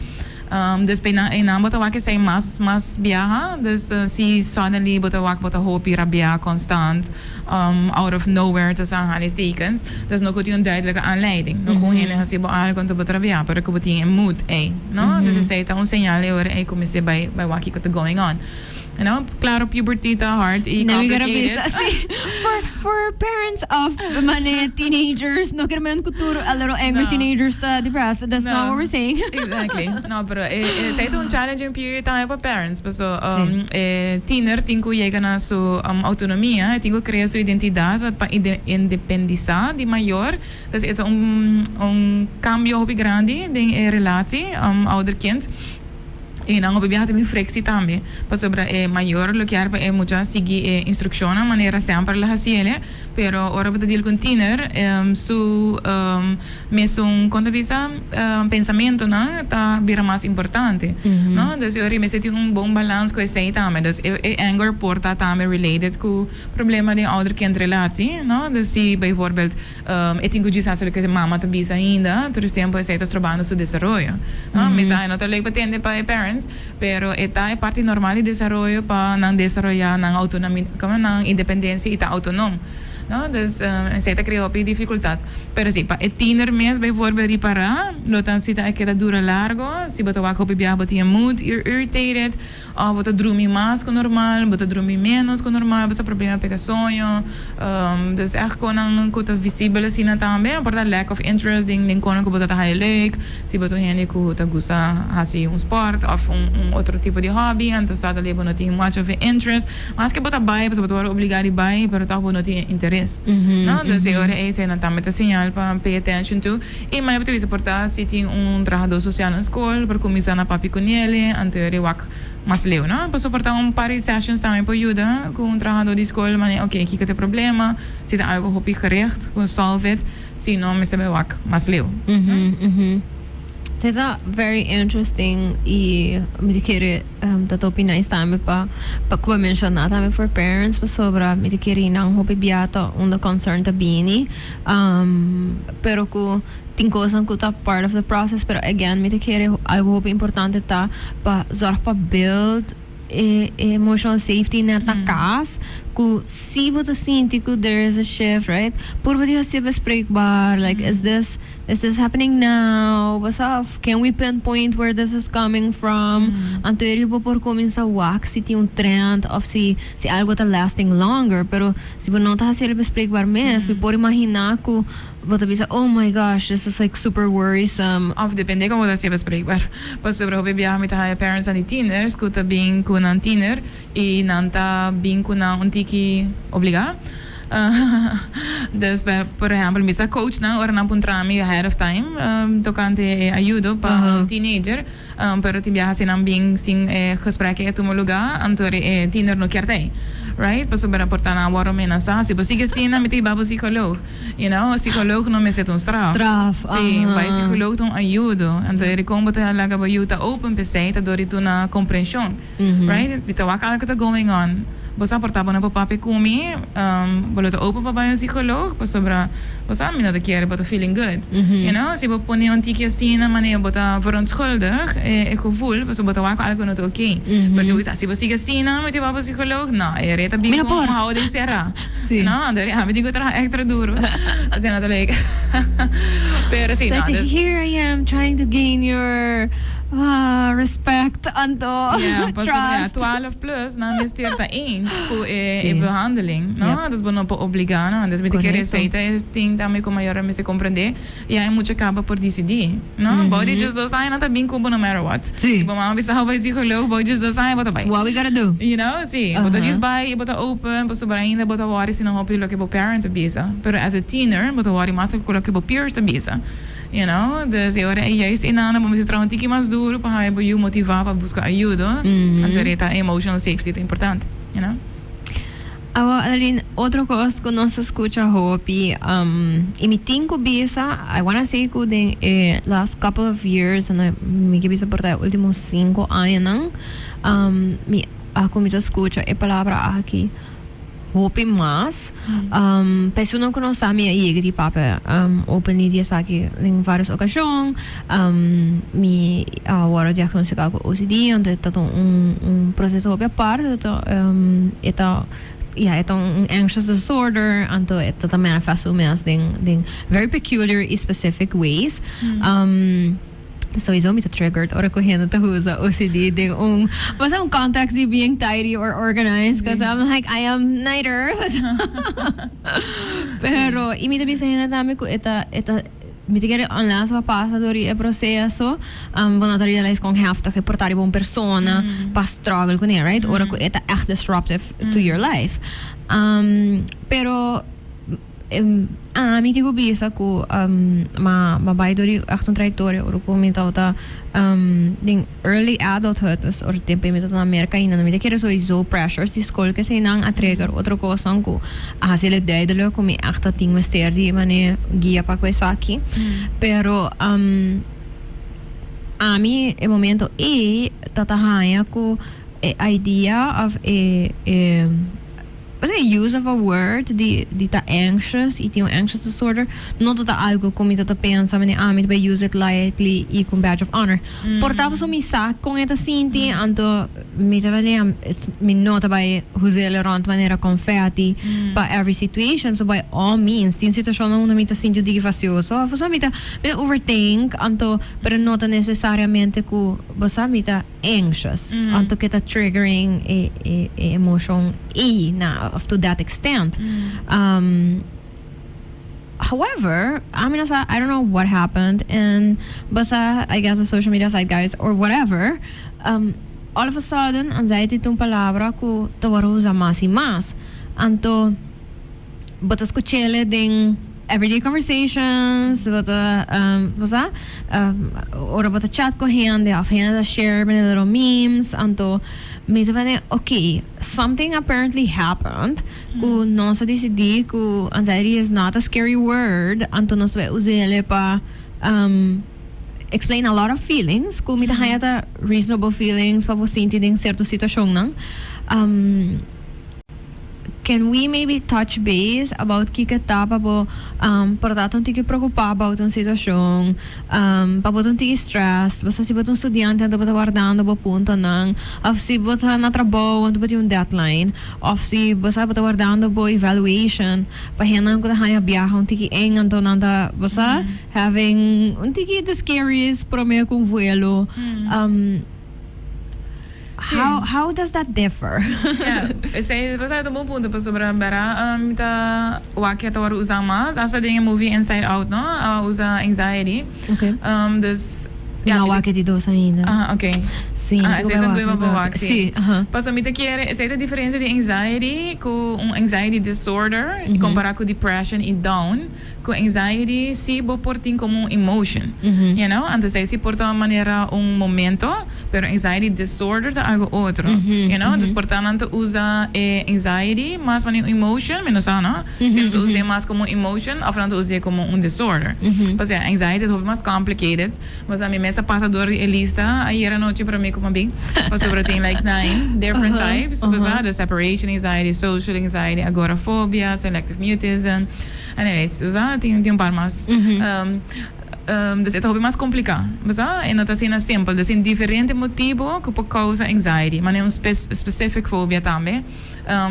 Dus pa einan bo ta wak esei mas mas biaha. Dus si suddenly bo ta wak bo ta hopi rabia constant, out of nowhere tussen aanhalingstekens. Dus no ku tin un duidelijke aanleiding. No ku un hende hasi bo algo anto bo ta rabia, pero ku bo tin e mood ei, no? Dus esei ta un señal e ora ei ku mester bai bai wak kiko ta going on. You know, claro puberty ta hard y Now we gotta complicated. bisa si for parents of mane teenagers no quiere men ku tur a little angry No. teenagers ta depressed. That's No. not what we're saying. Exactly. No, pero e ta un challenging period tambe pa parents. Paso e tiener tin ku yega na su autonomia, e tin ku krea su identidad pa independisa di mayor. Dus e ta un cambio hopi grandi den e relatie ouder-kind. I nan hopi biaha ta bin frictie tambe, pasobra e mayor lo kier pa e mucha sigui e instruccionnan manera semper lo haci ele, pero ora bo ta deal cu un tiener su mesun, con ta bisa, pensamentonan ta bira mas importante, no? Dus ora mester tin un bon balans cu esey tambe, dus e anger por ta tambe related cu problema den ouder-kind relatie, no? Dus si bijvoorbeeld E tin cu djis haci loke mama ta bisa ainda, tur es tempo esey ta strobando su desaroyo. No, mi sa e no ta leuk pa tende pa e parents, pero e ta e parti normal di desaroyo pa nan desaroya nan autonomi, como nan independencia y ta autonom. No, dus esey ta crea hopi dificultad. Pero si, pa e tiener mes bijvoorbeeld ripara, lo ta si ta e keda dura largo, si bo ta wak hopi biaha bo tin e mood irritated, Of bo ta drumi mas ku normal, bo ta drumi ménos ku normal, bo sa problema pega soño. Dus ègt konan ku ta visibel asina tambe. Por ta lack of interest den konan ku bo ta ta haya leuk. Si bo ta un hende ku ta gusta hasi un sport òf un otro tipo di hobby, anto sa ta bo no tin much of a interest. Maske bo ta bai, pasobra bo ta wòrdu obligá di bai, pero tòg bo no tin e interes. No? Dus e ora ei eseinan tambe ta señal pa pay attention to. I manera bo ta bisa por ta si tin un trahadó sosial na skol por kuminsá na papia ku nele anto e wak mas leu no. Pasobra por ta un par di sessions tambe por yuda ku un trahadó di skol manera oke kiko ta e problema si ta algo hopi gericht ku solve it si no mester bai wak mas leu. Esei ta very interesting i mi ta kere ta ta hopi nice tambe pa pa ku bo a menshoná tambe for parents pasobra mi ta kere nan hopi bia ta unda concern ta bini. Pero ku tin kosnan ku ta part of the process pero again mi ta kere algo hopi importante ta pa zorg pa build e emotional safety net na kas ku si bo ta sinti ku there is a shift, right, purba di hasi bespreekbaar, like is this is this happening now, what's up, can we pinpoint where this is coming from, anto eri bo por kuminsa wak si tin un trend of si si algo ta lasting longer pero Si bo no ta haci el bespreekbaar mes, mi por imagina cu bo ta bisa, oh my gosh, this is like super worrisome. Of depende con bo ta haci e bespreekbaar. Pasobra hopi biaha mi ta haya parents nan di tieners cu ta bin cu nan tiener y nan ta bin cu nan un tiki obliga. Dus por ehempel mi sa coach nan ora nan puntra mi ahead of time tocante e ayudo pa un teenager, Pero tin biaha si nan bin sin e gesprek e tuma luga, anto e tiener no kier ta ei. Right? Pasobra por ta nan a wòrdu menasá. Si bo sigui asina, mi ta hiba bo psicoloog. You know, psicoloog no mester ta un straf. Straf, Sí, bai psicoloog ta un ayudo. Anto e rikon bo ta laga bo yu ta open p'esei ta dor di duna comprension. Right? Mi ta wak algo ta going on. Bo sa por ta bo no por papia ku mi, bo lo ta open pa bai un psicoloog pasobra bo sa mi no ta kier bo ta feeling good. You know, si bo pone un tiki asina manera bo ta verontschuldig e gevoel pasobra bo ta wak algo no ta oké. Pero si bo bisa si bo sigui asina mi ta bai pa psicoloog, no, e rei ta bin ku un houding sera. No, anto ami tin ku traha extra duro. Asina ta like. Pero si, no. Here I am trying to gain your respect anto Yeah, pasobra trust. 12 plus nan mester ta eens ku e behandeling, no? Yep. Dus bo no por obligá nan. Dus mi ta kere Correcto. esei ta e tin tambe ku mayornan mester komprendé. Ya e mucha kaba por disidí, no? Bou di 12 aña nan ta bin ku bo no matter what. Sí. Si bo mama bisa bo bai psicoloog, bou 12 aña bo ta bai. It's what we gotta do. You know, sí. Bo ta djis bai i bo ta open pasobra ainda bo ta wòri si no hopi loke bo parent ta bisa. Pero as a tiener bo ta wòri mas ku loke bo peers ta bisa. You know, dus e ora ei juist einan bo mester traha un tiki mas duru pa haña bo yu motivá pa buska ayudo. Anto e ta emotional safety ta importante, you know. Awo Adeline, otro kos ku nos ta skucha hopi, i mi tin ku bisa, I wanna say ku den e last couple of years, mi ke bisa por ta e ultimo sinku añanan, mi a kuminsá skucha e palabra aki. Hopi mas. Pa esunnan ku no sa mi a yega di papia openly di esaki den varios okashon. Mi a wòrdu diagnostika ku OCD, anto e ta un un proseso hopi apart. E ta ya e ta un anxious disorder, anto e ta manifest su mes den den very peculiar i specific ways. Sowieso mi ta triggered ora ku hende ta usa OCD den un basta un context di being tidy or organized cause I'm like I am neither. Pero y mi ta bisa hende tambe ku e ta e ta mi ta kere unless bo a pasa door di e proceso bo no ta realize kon heftig e por ta riba un persona pa struggle kuné right ora ku e ta echt disruptive to your life. Pero. Ami tin ku bisa ku m'a bai dor di ègt un trayektoria ora ku mi tabata den early adulthood, dus ora tempu mi tabata na Merka ainda. Mi ta kere soiso pressures di skol ke eseinan a trigger otro kosnan ku a hasi el duidelijk ku mi ègt a tin mester di manera guia pa ku esaki. Pero ami e momento ei ta ta haña ku e idea of e. Pasobra e use of a word di di ta anxious y tin un anxious disorder no ta ta algo cu mi ta ta pensa manera ah mi ta bay use it lightly y cu un badge of honor. Por ta pasobra mi sa con e ta sinti anto mi ta manera mi no ta bay huz'el rond manera confetti pa every situation so by all means tin situacionnan unda mi ta sinti un tiki fastioso of pasobra mi ta mi ta overthink anto pero no ta necesariamente cu bo sa mi ta anxious anto ke ta triggering e e e emocion ei na of to that extent however ami no sa I don't know what happened and basa I guess the social media zeitgeist or whatever all of a sudden anxiety ta un palabra ku ta wòrdu usa mas i mas anto Bo ta scuchele den everyday conversations, bo ta, bo sa, ora bo ta chat cu hende of hende ta share mene little memes, anto mi ta mene, ok, something apparently happened cu nos a dicidi cu anxiety is not a scary word, anto nos ta bay usele pa explain a lot of feelings cu mi ta haya ta reasonable feelings pa bo sinti den cierto situacionnan. Can we maybe touch base about kiko ta pa bo por ta un tiki preocupa about un situacion, pa bo ta un tiki stressed, bo sa si bo ta un studiante anto bo ta wardando bo puntonan, of si bo ta na trabou anto bo tin un deadline, of si bo sa bo ta wardando bo evaluation, pa hendenan cu ta haya biaha un tiki eng anto nan ta bo sa having un tiki the scariest prome cu un vuelo. How how does that differ? Ja, esei bo sa ta un bon punto pasobra bera mi ta wak ke ta wòrdu usá mas asta den e movie Inside Out no a usa anxiety. Okay. Dus Mi no a wak e di dos ainda. Aha okay. Sí, Aha, mi esei ta ta wak, un goeie mi pa ta bo wak. wak, sí. Sí, aha. Pasobra mi ta kere esei ta diferensia di anxiety ku un anxiety disorder kompará ku depression i down. Cu anxiety si bo por tin como un emotion, you know, anto esey si por ta manera un momento, pero anxiety disorder ta algo otro, you know, dus por ta nan ta usa e anxiety mas manera un emotion, mi no sa no, si nan ta us'e mas como un emotion of nan ta us'e como un disorder, pasobra anxiety ta hopi mas complicated, pasobra mi mes a pasa door di e lista ayer anochi prome cu mi a bin, pasobra tin like nine different types, pasobra the separation anxiety, social anxiety, agoraphobia, selective mutism. Anyways, bo sa, tin tin un par mas. Dus e ta hopi mas kompliká, bo sa, e no ta asina simpel. Dus tin diferente motibo ku por kousa anxiety, manera un specific fobia tambe.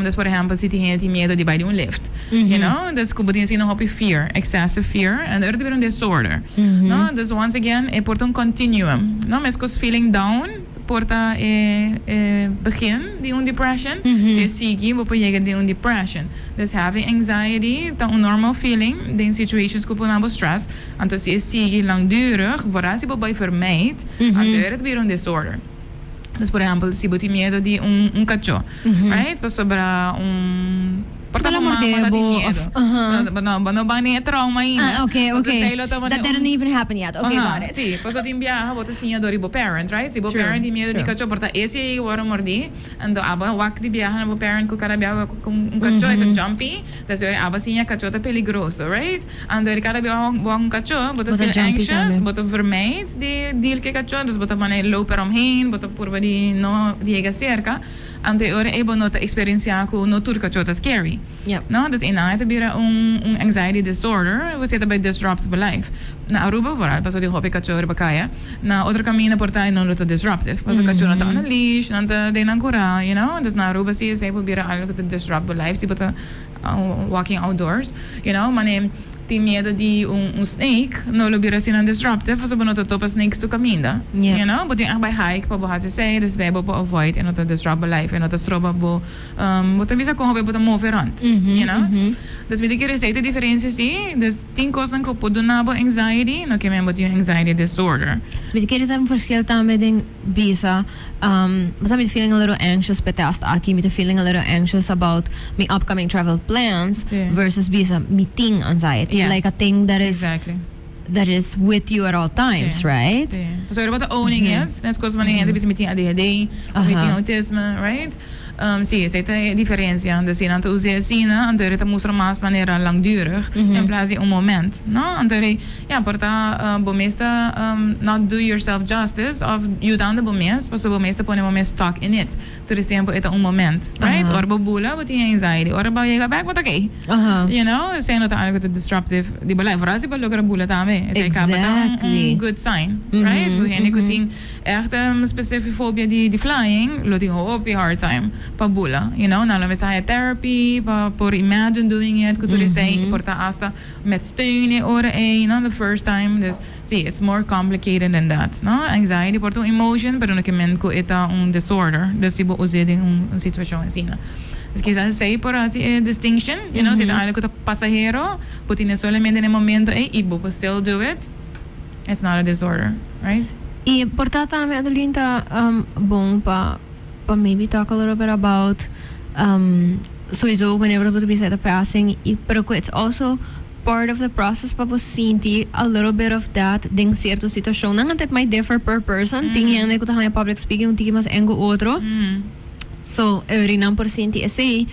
Dus por ehèmpel si tin hende tin miedu di bai di un lift, you know, dus ku bo tin asina hopi fear, excessive fear, en ora ta bira un disorder, no. Dus once again e por ta un continuum, no, meskos feeling down. Por ta e e begin di un depression. Si e sigui bo por yega den un depression. Dus having anxiety ta un normal feeling den situations cu por na bo stress. Anto si e sigui langdurig, vooral si bo bay vermijd, anto e ta bira un disorder. Dus por ehempel si bo tin miedo di un un cacho, right? Pasobra un. Por ta Bo bo lo mama mordé ta tin bo miedo. of aha. No, no, bo no ban den e trauma ainda. Ah, okay, Pasobra okay. esei lo ta That un didn't even happen yet. Okay, Aha, got it. sí. Pasobra tin biaha bo ta siña dor di bo parent, right? Si bo True, parent tin miedo di true. kachó, por ta esi ei wòrdu mordí. Anto abo a wak di biaha na bo parent ku kada biaha ku un kachó e ta jumpy. Ta si ora abo a siña kachó ta peligroso, right? Anto eri kada biaha bo wak un kachó, bo ta Bo ta feel jumpy anxious, tambe. bo ta vermijd di deal ku e kachó, dus bo ta manera loop eromheen, bo ta purba di no yega serka. Anto e ora ei bo no ta eksperensiá ku no tur kachó ta scary. No? Dus einan e ta bira un un anxiety disorder ku si e ta bai disrupt bo life. Na Aruba vooral pasobra tin hopi kachó riba kaya. Na otro kaminda por ta e no lo ta disruptive pasobra kachó no ta on a leash, nan ta den nan kurá, you know. Dus na Aruba si esei por bira algu ku ta disrupt bo life si bo ta walking outdoors, you know. Mane tin miedo di un un snake no lo bira asina disruptive pasobra bo no ta topa snakes tur kaminda, you know. Bo tin ègt bai hike pa bo hasi esei, dus esei bo por avoid e no ta disrupt bo life, e no ta stroba bo. Bo ta bisa kon hopi bo ta move rond, you know. Dus mi ta kere esei ta e diferencia si. Dus tin kosnan ku por duna bo anxiety, no ke men bo tin un anxiety disorder. Dus mi ta kere sa un verschil tambe den bisa, bo sa mi ta feeling a little anxious p'e test aki, mi ta feeling a little anxious about mi upcoming travel plans versus bisa mi tin anxiety, like a thing that is. That is with you at all times, right? Sí. Pasobra bo ta owning it, meskos wanneer hende bisa mi tin ADHD of mi tin autisme, right? Sí, esei ta e diferencia. Dus si nan ta us'é asina, anto e ta mustra mas manera langdurig in plaats di un moment, no? Anto e, ya, por ta bo mes ta not do yourself justice of yudando bo mes, pasobra bo mes ta pone bo mes stuck in it. Tur es tempo e ta un moment, right? Ora bo bula bo tin anxiety, ora bo yega bek bo ta okay. You know, esei no ta algo ta disruptive di bo life. Vooral si bo logra bula tambe, esei caba ta un good sign, right? So hende cu tin echt specific fobia di flying lo tin hopi hard time pa bula, you know. Nan lo mester haya therapy pa por imagine doing it cu tur esei, por ta hasta met steun e ora ei, no, the first time. Dus. Sí, it's more complicated than that, no? Anxiety por ta un emotion, pero no ke men ku e ta un disorder, dus si bo us'é den un situashon asina. Dus kisas esei por hasi e distinction, you know, si ta algu ku ta pasahero, bo tine solamente na e momento ei i bo por still do it, it's not a disorder, right? I por ta tambe, Adeline, ta bon pa pa maybe talk a little bit about sowieso wanneer bo ta bisa e ta passing, pero ku it's also part of the process pa bo sinti a little bit of that den cierto situacionnan. Anto it might differ per person. Tin hende cu ta haña public speaking un tiki mas eng cu otro. So, eury nan por sinti esey.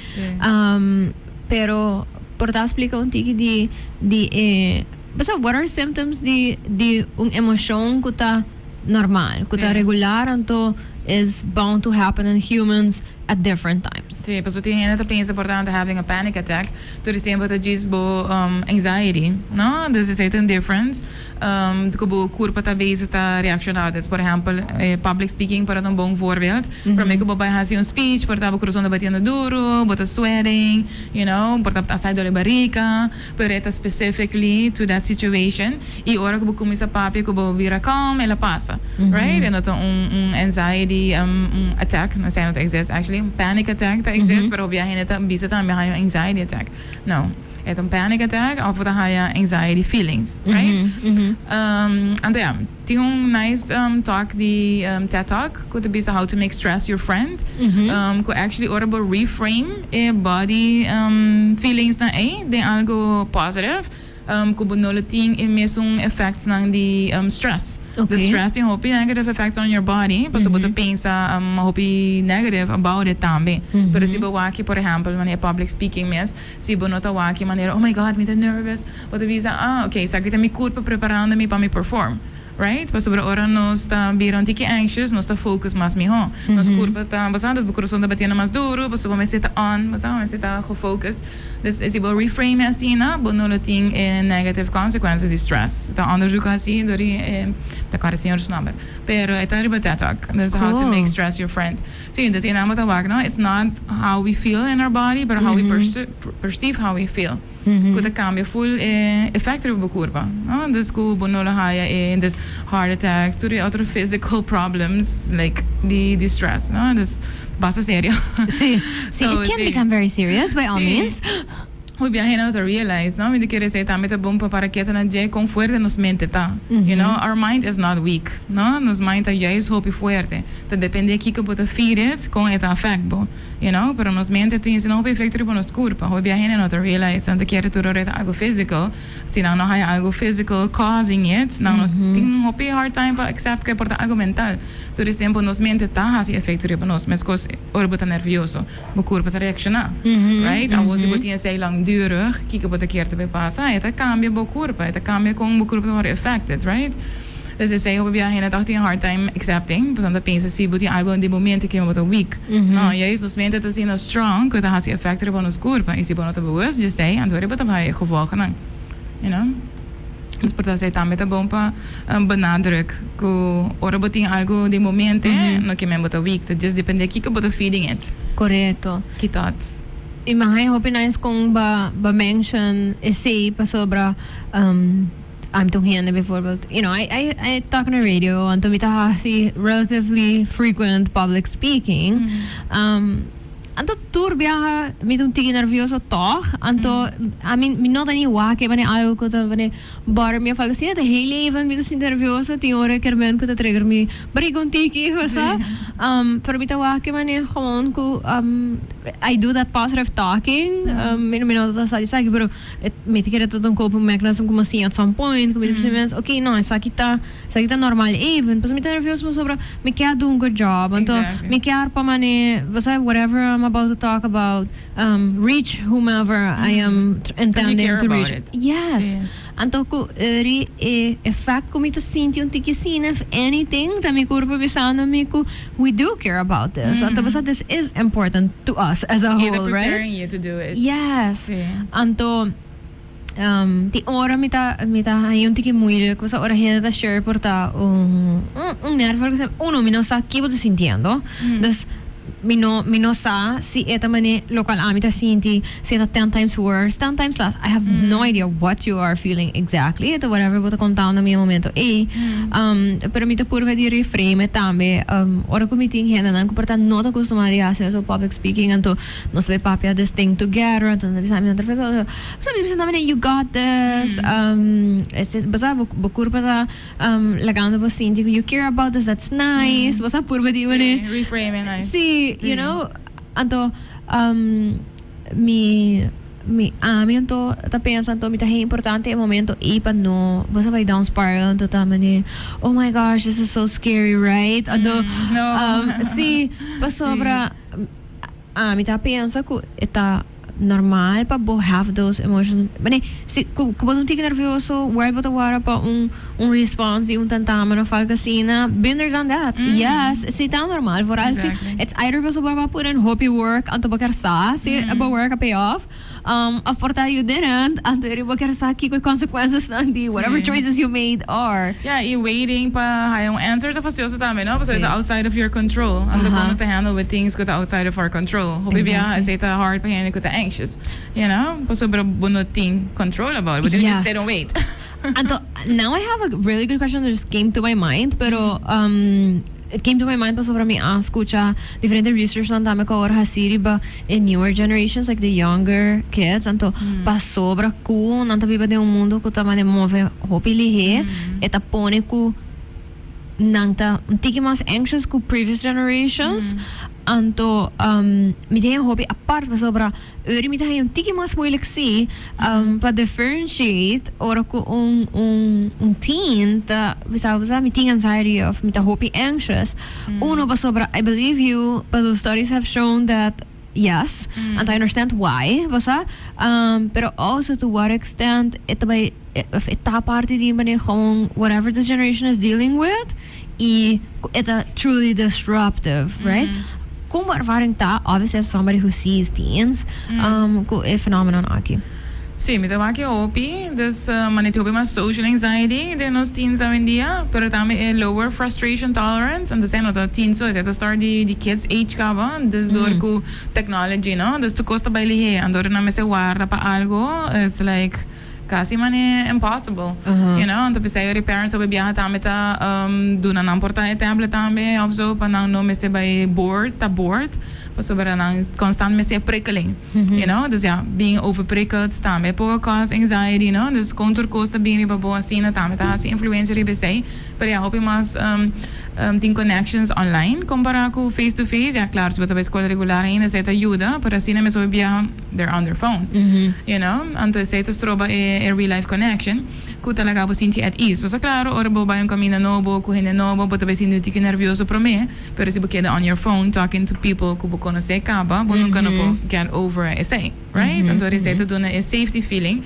Pero por ta splica un tiki di di e, basta what are symptoms di di un emocion cu ta normal, cu ta regular anto is bound to happen in humans at different times. Sí, pasobra tin hende ta pensa por tanto having a panic attack tur e tempo ta djis bo anxiety, no? Dus esei ta un difference cu bo curpa ta bezig ta reacciona. Dus por ehempel e public speaking por ta un bon voorbeeld. Prome cu bo bay haci un speech por ta bo corazon ta batiendo duro, bo ta sweating, you know, por ta hasta dole barica, pero e ta specifically to that situation y ora cu bo cuminsa papia cu bo bira calm el a pasa, right? E no ta un un anxiety un attack, no esei no ta exist actually, un panic attack ta exist pero hopi hende ta bisa tambe haya un anxiety attack, no, e ta un panic attack of bo ta haya anxiety feelings, right? Anto ya, tin un nice talk di TED talk cu ta bisa how to make stress your friend, cu actually ora bo reframe e body feelings nan ei den algo positive, Cu bo no lo tin e mesun effectsnan di stress. The stress tin hopi negative effects on your body, pasobra bo ta pensa hopi negative about it tambe. Pero si bo wak, por ehempel, manera public speaking mes, si bo no ta wak manera, oh my God, mi ta nervous, bo ta bisa, ah, ok, esaki ta mi curpa preparando mi pa mi perform. Right? Pasobra ora nos ta bira un tiki anxious, nos ta focus mas mihó. Nos curpa ta, bo sa, dus bo corazon ta batiendo mas duro, pasobra bo mester ta on, bo sa, bo mester ta gefocused. Dus si bo reframe e asina, bo no lo tin e negative consequences di stress. Ta onderzoek haci door di e, ta corda señor su nomber, pero e ta riba TED Talk. Dus how to make stress your friend. Si, dus e nan bo ta wak, no, it's not how we feel in our body, pero how we perceive how we feel. Ku ta kambia ful e efecto riba bo kurpa, no? Dus ku bo no lo haya e des heart attacks, tur e otro physical problems like di di stress, no? Dus basta serio. Sí, sí, it can become very serious by all means. Hopi bia hende no ta realize, no? Mi ta kere esei tambe ta bon pa para keto na dje kon fuerte nos mente ta. You know, our mind is not weak, no? Nos mind ta juist hopi fuerte. Ta depende kiko bo ta feed it, kon e ta affect bo. You know, pero nos mente tin asina hopi efecto riba nos curpa. Hopi bia hende no ta realize, nan ta kere tur ora e ta algo physical. Si nan no haya algo physical causing it, nan no tin hopi hard time pa accept cu e por ta algo mental. Tur es tempo nos mente ta haci efecto riba nos, mescos ora bo ta nervioso, bo curpa ta reacciona, right? Awor si bo tin esey langdurig, kico bo ta kier ta bay pasa? E ta cambia bo curpa, e ta cambia con bo curpa ta worde affected, right? Dus esey hopi biaha hende toch tin hard time accepting, pasobra nan ta pensa si bo tin algo den bo mente ke bo ta weak. No, juist nos mente ta asina strong ku e ta hasi effect riba nos kurpa i si bo no ta bewust di esey, anto riba ta bai e gevolgennan, you know. Dus por ta esey tambe ta bon pa benadruk ku ora bo tin algo den bo mente no ke men bo ta weak, ta just depende kiko bo ta feeding it. Korekto. Ki thoughts? I mi haña hopi nice kon bo bo mention esey pasobra Ami ta un hende bijvoorbeeld, you know, I I I talk on the radio, anto mi ta hasi relatively frequent public speaking. Anto tur biaha mi ta un tiki nervioso tog, anto ami mi no ta ni wak e manera algo ku ta manera bother mi of algo asina, ta heel even mi ta sinti nervioso, tin ora kermen ku ta trigger mi bariga un tiki bo sa. Pero mi ta wak e manera gewoon ku I do that positive talking, mi no ta sa di esaki pero Mi ta kere ta un coping mechanism ku mi a siña at some point ku mi ta bisa mi mes ok no esaki ta esaki ta normal even pasobra mi ta nervioso pasobra mi kier do un good job anto mi kier pa mane bo sa whatever I'm about to talk about reach whomever I am intending to reach yes anto ku eri e effect ku mi ta sinti un tiki asina if anything ta mi kurpa bisando mi ku we do care about this anto bo sa this is important to us as a whole right yes anto tin ora mi ta mi ta haña un tiki moeilijk pasobra ora hende ta share por ta un un nervio algo asina uno mi no sa ki bo ta sintiendo dus mi no mi no sa si e ta mane locual ami ta sinti si e ta ten times worse ten times less I have no idea what you are feeling exactly ta whatever bo ta contando mi e momento ey pero mi ta purba di reframe tambe ora cu mi tin hendenan cu por ta no ta acostuma di haci eso public speaking anto nos bay papia this thing together anto nos ta bisa mi otro persona so mi bisa nan you got this bo sa bo curpa ta lagando bo sinti cu you care about this that's nice bo sa purba di manera reframe nice si you know anto mi mi ami anto ta pensa anto mi ta hei importante e momento ei pa no bo sa bai down spiral anto ta manera oh my gosh this is so scary right anto si pasobra Ami ta pensa ku e ta normal pa bo have those emotions. Mane, si ku bo ta un tiki nervioso, wèl bo ta wara pa un un response di un tentamen of algo asina, been there done that. Yes, si ta normal. Vooral si it's either pasobra bo a put in hopi work anto bo kier sa si bo work a pay off, of por ta you didn't anto eri bo kier sa kiko e consequencesnan di whatever choices you made are. Ya, y waiting pa haya un answer ta fastioso tambe, no? Pasobra e ta outside of your control. Anto con nos ta handle with things cu ta outside of our control. Hopi biaha esey ta hard pa hende cu ta anxious, you know? Pasobra bo no tin control about it. Bo tin cu just sit and wait. Anto, now I have a really good question that just came to my mind, pero it came to my mind pasobra mi a scucha diferente researchnan tambe cu awor haci riba e newer generations, like the younger kids, anto pasobra cu nan ta biba den un mundo cu ta mane move hopi lihé, e ta pone cu nan ta un tiki mas anxious cu previous generations, anto mi ta haña hopi apart pasobra Uri mi ta haña un tiki mas moeilijk si pa differentiate ora cu un un un teen ta bisa bo sa mi tin anxiety of mi ta hopi anxious. Uno pasobra I believe you pasobra studies have shown that yes and I understand why bo sa pero also to what extent e ta bay of e ta parti di manera gewoon whatever this generation is dealing with y cu e ta truly disruptive, right? Con bo ervaring ta, obviously as somebody who sees teens, cu e phenomenon aki? Sí, mi ta wak e hopi, dus mane tin hopi mas social anxiety den nos teens awendia, pero tambe e lower frustration tolerance, entonces no ta teens so, esei ta start di di kids age caba, dus door cu technology, no, dus tur cos ta bay lihe, anto nan mester warda pa algo, it's like. Casi mane impossible, you know, anto p'esei ora e parents hopi biaha tambe ta duna nan por ta e tablet tambe of zo pa nan no mester bai bored, ta bored, pasobra nan constant mester e prikkeling, you know, dus ya, being overprikkeld tambe por cause anxiety, no, dus con tur cos ta bin riba bo asina tambe ta haci influencia riba esei, pero ya hopi mas tin connections online compara cu face to face, ya claro si bo ta bai school regular ainda esei ta yuda, pero asina mes hopi biaha. They're on their phone, you know. Anto esei ta stroba e real life connection cu ta laga bo sinti at ease. Pasobra claro, ora bo bay un caminda nobo cu hende nobo, bo ta bay sinti un tiki nervioso prome, pero si bo keda on your phone talking to people cu bo conoce caba, bo nunca no por get over esei, right? Anto esei ta duna e safety feeling.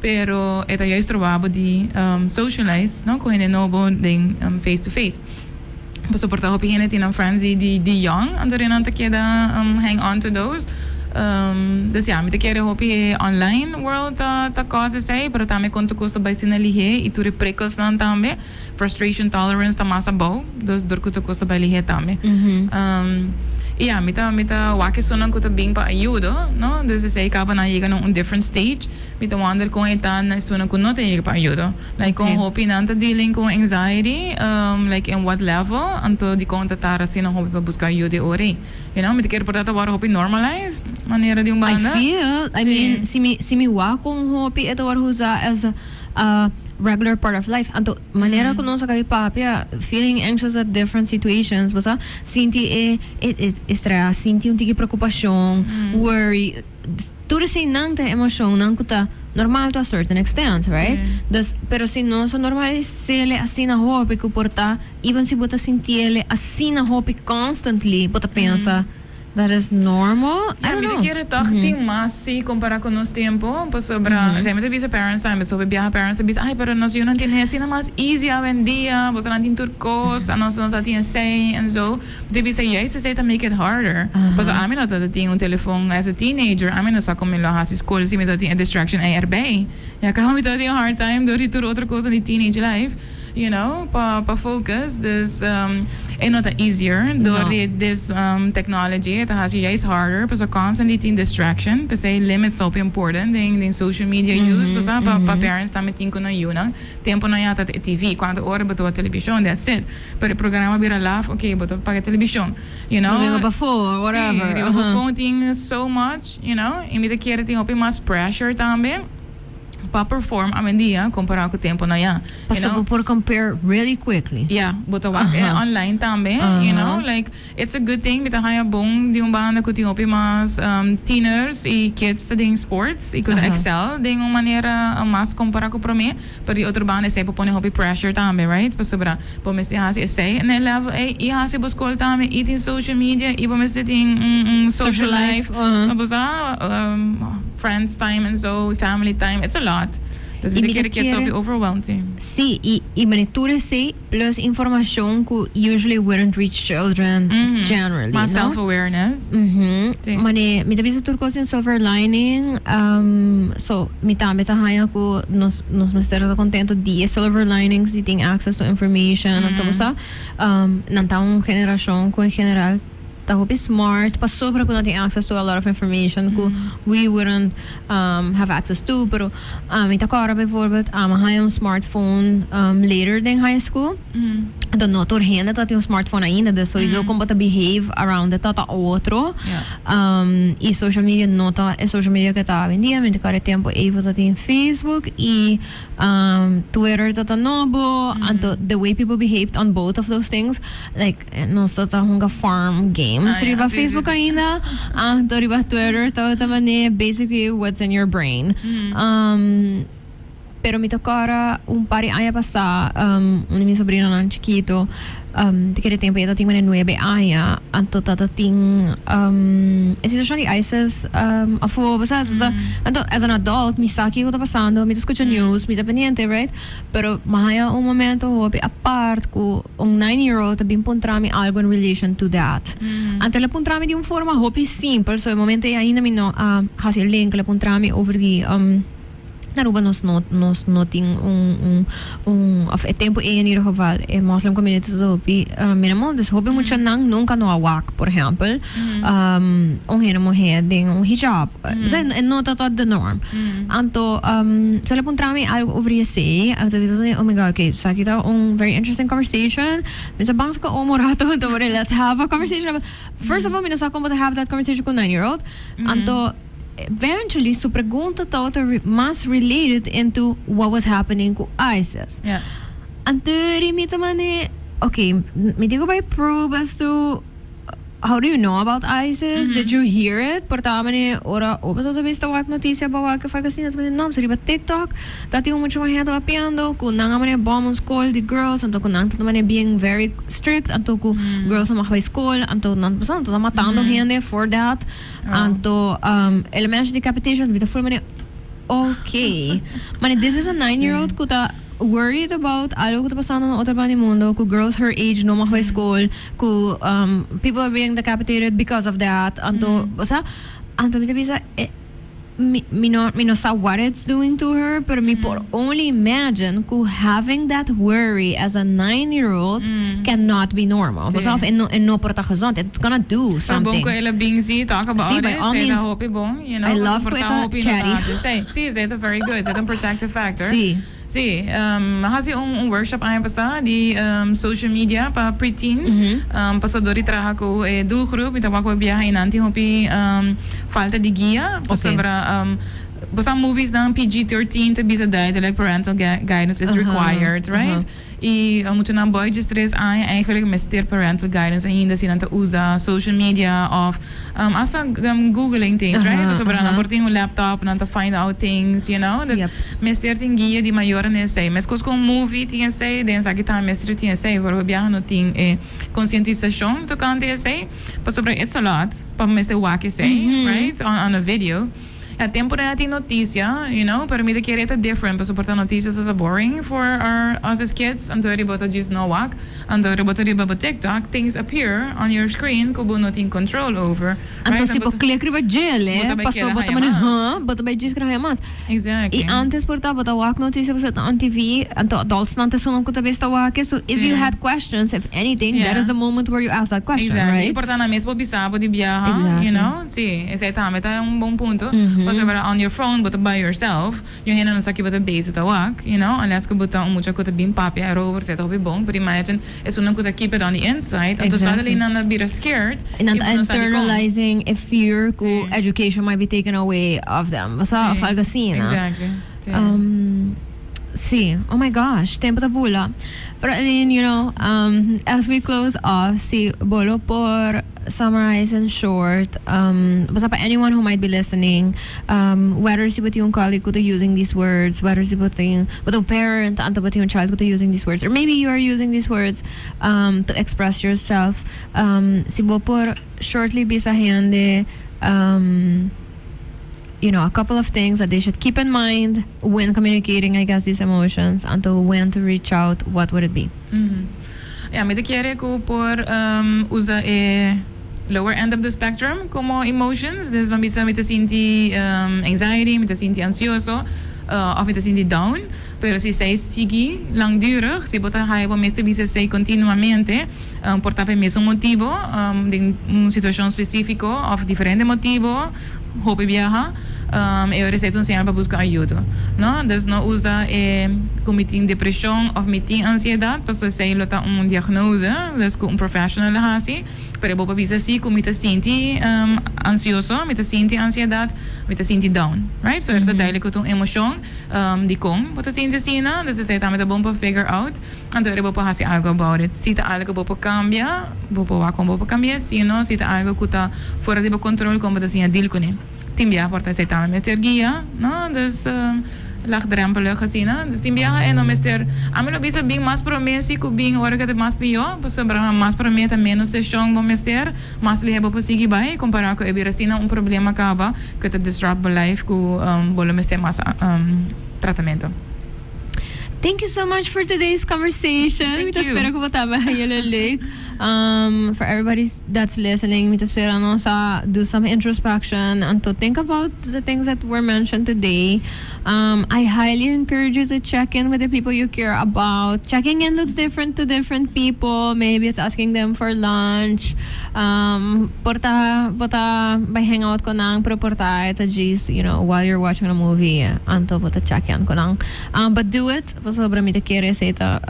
Pero e ta juist probabo di socialize, no, cu hende nobo den face to face. Pasobra por ta hopi hende tin nan friends di young, anto nan ta keda hang on to those. Dus ya, mi ta kere hopi e online world ta cause esey, pero tambe con tur cos ta bay asina lihe y tur e prikkels nan tambe. Frustration tolerance ta mas abou, dus dor cu tur cos ta bay lihe tambe. Y ya, mi ta wak esunnan cu ta bin pa ayudo, no? Dus esey caba nan yega na un different stage. Mi ta wonder con e ta na esunnan cu no ta yega pa ayudo. Like con hopi nan ta dealing cu anxiety, like in what level, anto di con ta tarda asina hopi pa busca ayudo e ora ey. Mi ta kere por ta ta worde hopi normalized, manera di un I banda. feel, I mean, si mi wak con hopi e ta worde usa as a regular part of life. Anto, manera cu nos a caba di papia, feeling anxious at different situations, bo sa, sinti e stress, sinti un tiki preocupacion, worry, tur esey nan ta emocion nan cu ta normal to a certain extent, right? Si. Dus, pero si nos normalis'e asina hopi cu por ta, even si bo ta sinti'e asina hopi constantly, bo ta pensa that is normal? I Ja, don't mi know. kere toch tin mas si compara cu nos tempo, pasobra, mm bisa parents tambe, so biaha parents bisa, "Ay, pero nos yiu nan tin asina mas easy awendia, bo nan tin tur cos, nos no tin esey en zo." Di bisa juist esey ta make it harder. Pasobra ami no tin un telefon as a teenager, ami no sa con mi lo hasi school si mi tin a distraction ey erbij. Ja, cu mi tin a hard time door di tur otro cos di teenage life, pa focus. Dus e no ta easier door No. di this technology, ta hasi juist harder, pasobra constantly tin distraction, p'esey limits ta important den social media use, pasobra pa parents tambe tin cu nan yiunan. Tempo nan ya ta TV, cuanto ora bo ta television, that's it. Pero e programa bira laf, okay, bo ta paga television. Riba pa phone, whatever. Si, riba pa phone tin so much. Y mi ta kere tin hopi mas pressure tambe pa perform awendia compara cu tempo nan ya. You Pasobra know? por compare really quickly. Yeah, bo ta wak online tambe, like it's a good thing, mi ta haya bon di un banda cu tin hopi mas tieners y kids ta den sports y cu excel den un manera mas compara cu prome, pero di otro banda esey por pone hopi pressure tambe, right? Pasobra bo mester hasi esey na e level ey y hasi bo school tambe y tin social media y bo mester tin un social Social life, life, bo sa, friends time and so, family time, it's a lot. Dus Y mi ta mi ta kere kids hopi overwhelmed, si. Si, y mane tur esey plus informacion cu usually wouldn't reach children generally, Mas no? self-awareness. Si. Mane, mi ta bisa tur cos tin silver lining, so mi tambe ta haya cu nos mester ta contento di e silver linings di tin access to information, anto bo sa, nan ta un generacion cu en general ta hopi smart, pasobra cu nan tin access to a lot of information cu we wouldn't have access to, pero mi ta corda bijvoorbeeld, ami a haya un smartphone later than high school. Anto no tur hende ta tin un smartphone ainda, dus sowieso con bo ta behave around it ta otro. Y social media no ta e social media cu ta awendia, mi ta corda e tempo ey bo ta tin Facebook y Twitter ta nobo, anto the way people behaved on both of those things, like nos ta hunga farm games riba Facebook ainda, anto riba Twitter ta mane basically what's in your brain. Pero mi ta corda un par di aña pasa, un di mi sobrinonan chikito, di kere tempo e tin mane 9 aña, anto tata tin e situacion di ISIS afo, bo sa, anto as an adult mi sa kico ta pasando, mi ta scucha news, mi ta pendiente, right? Pero m'a haya un momento hopi apart cu un 9 year old ta bin puntra mi algo in relation to that. Anto el a puntra mi di un forma hopi simple, so e momento ey ainda mi no a hasi e link, el a puntra mi over di na Aruba nos no tin un of e tempo ey in ieder geval e Muslim community ta hopi minimal, dus hopi mucha nan nunca no a wak, por ehempel, un hende muhe den un hijab. E no ta the norm. Anto so el a puntra mi algo over esey, anto mi ta, "Oh my God, okay, esaki ta un very interesting conversation." Mi sa ban saca un rato, anto let's have a conversation about. First of all, mi no sa con bo ta have that conversation cu un 9 year old. Anto eventually su pregunta tabata mas related into what was happening cu ISIS. Anto mi ta mane, okay, mi tin cu bay probe as to how do you know about ISIS? Did you hear it? Por ta mane ora bo ta bista wak noticia ba wak farka asina, ta mane no, riba TikTok ta tin mucho mas hende papiando cu nan a mane bomb un school di girls, anto cu nan ta mane being very strict, anto cu girls no mag bay school, anto nan ta matando hende for that. Anto elements decapitation, mi ta full mane. okay. Maar this is a 9-year-old ku ta worried about algo ku ta pasando na otro banda di mundo, ku girls her age no mag bij school, ku people are being decapitated because of that. Anto, osea, anto mi ta bisa, eh, mi no sa what it's doing to her, pero mi por only imagine ku having that worry as a 9-year-old cannot be normal. Si. Osea, e no por ta gezond. It's gonna do Pero something. bon ku el a bin si talk about Si, it. by all Esei means. hopi bon. I love Por ku e ta hopi no chatty. Si, esei ta very good. Esei ta un protective factor. Si. Si, hasi un workshop aña pasá di social media pa preteens. Paso dor di traha ku e doelgroep, mi tabata ku biaha i nan tin hopi falta di guia pasobra basta movies nan PG-13 ta bisa duidelijk parental guidance is required, right? I muchanan bou di 3 aña eigenlijk mester parental guidance ainda si nan ta usa social media of hasta googling things, right? Pasobra nan por tin un laptop, nan ta find out things. Dus mester tin guia di mayor esei. Meskos ku movie tin esei, den esaki tambe mester tin esei, pero biaha no tin konsientisashon tokante esei. Pasobra it's a lot pa mester wak esei, right? On a video. E tempu nan tin notisia, pero mi ta kere ta different, pasobra por notisia is boring for us as kids. Anto riba ta just no wak. Anto riba ta riba TikTok, things appear on your screen ku bo no tin control over. Anto Right? si bo click riba dje, Bo ta bai paso keda bo ta haya mane, mas. Huh? Bo ta bai djis keda mas. Exactly. I antes por ta bo ta wak notisia bo on TV, anto adults nan ta esunnan ku ta bes ta wak. So if you had questions, if anything, that is the moment where you ask that question, right? I por ta nan mes por bisa bo di biaha, you know? Si, esei tambe ta un bon punto. Pasobra on your phone, bo ta by yourself, niun hende no sa ki bo ta bezig ta wak, unless ku bo ta un mucha ku ta bin papia erover, esei ta hopi bon, but imagine, esunnan ku ta keep it on the inside, anto suddenly nan ta bira scared. And i bo no sa di kon. internalizing a fear ku Si. Education might be taken away of them. Basta Si. algo asina, no? Exactly. Si. Si. Oh my gosh, tempu ta bula. But I mean, as we close off, si bo lo por summarize in short, basta pa anyone who might be listening, whether si bo tin un colleague ku ta using these words, whether si bo tin bo ta un parent, anto bo tin un child ku ta using these words, or maybe you are using these words to express yourself. Si bo por shortly bisa hende, a couple of things that they should keep in mind when communicating, I guess, these emotions, anto when to reach out, what would it be? Ja, mi ta kere ku por usa e lower end of the spectrum komo emotions. Dus ban bisa mi ta sinti anxiety, mi ta sinti ansioso, of mi ta sinti down. Pero si esei sigui langdurig, si bo ta haya bo mes ta bisa esei kontinuamente, por ta pa mesun motibu, den un situashon spesífiko of diferente motibu, hopi biaha, e ora esei ta un señal pa buska ayuda. No? Dus no usa e ku mi tin depreshon of mi tin ansiedat, paso esei lo ta un diagnose, dus ku un professional hasi. Pero bo por bisa si ku mi ta sinti ansioso, mi ta sinti ansiedat, mi ta sinti down, right? So ta duidelijk ku ta un emoshon di kon bo ta sinti asina, dus esei tambe ta bon pa figure out. Anto bo por hasi algo about it. Si ta algo bo por kambia, bo por wak kon bo por kambia, si no, si ta algo ku ta fuera di bo control, kon bo ta siña deal kuné. Tin biaha por ta esei tambe mester guia, no? Dus laagdrempelig asina. Dus tin biaha e no mester, ami lo bisa bin mas promé si ku bin ora ku ta mas pió, pasobra mas promé ta menos seshon bo mester, mas lihé bo por sigui bai, kompará ku e bira asina un problema kaba ku ta disrupt bo life ku bo lo mester mas tratamentu. Thank you so much for today's conversation. Thank Mi ta you. spera ku bo tabata heel leuk. For everybody that's listening, mi ta spera nos a do some introspection and to think about the things that were mentioned today. I highly encourage you to check in with the people you care about. Checking in looks different to different people. Maybe it's asking them for lunch. Por ta, bo ta bai hang out ku nan, pero por ta it's a djis, while you're watching a movie, anto bo ta check in ku nan. But do it, pasobra mi ta kere esei ta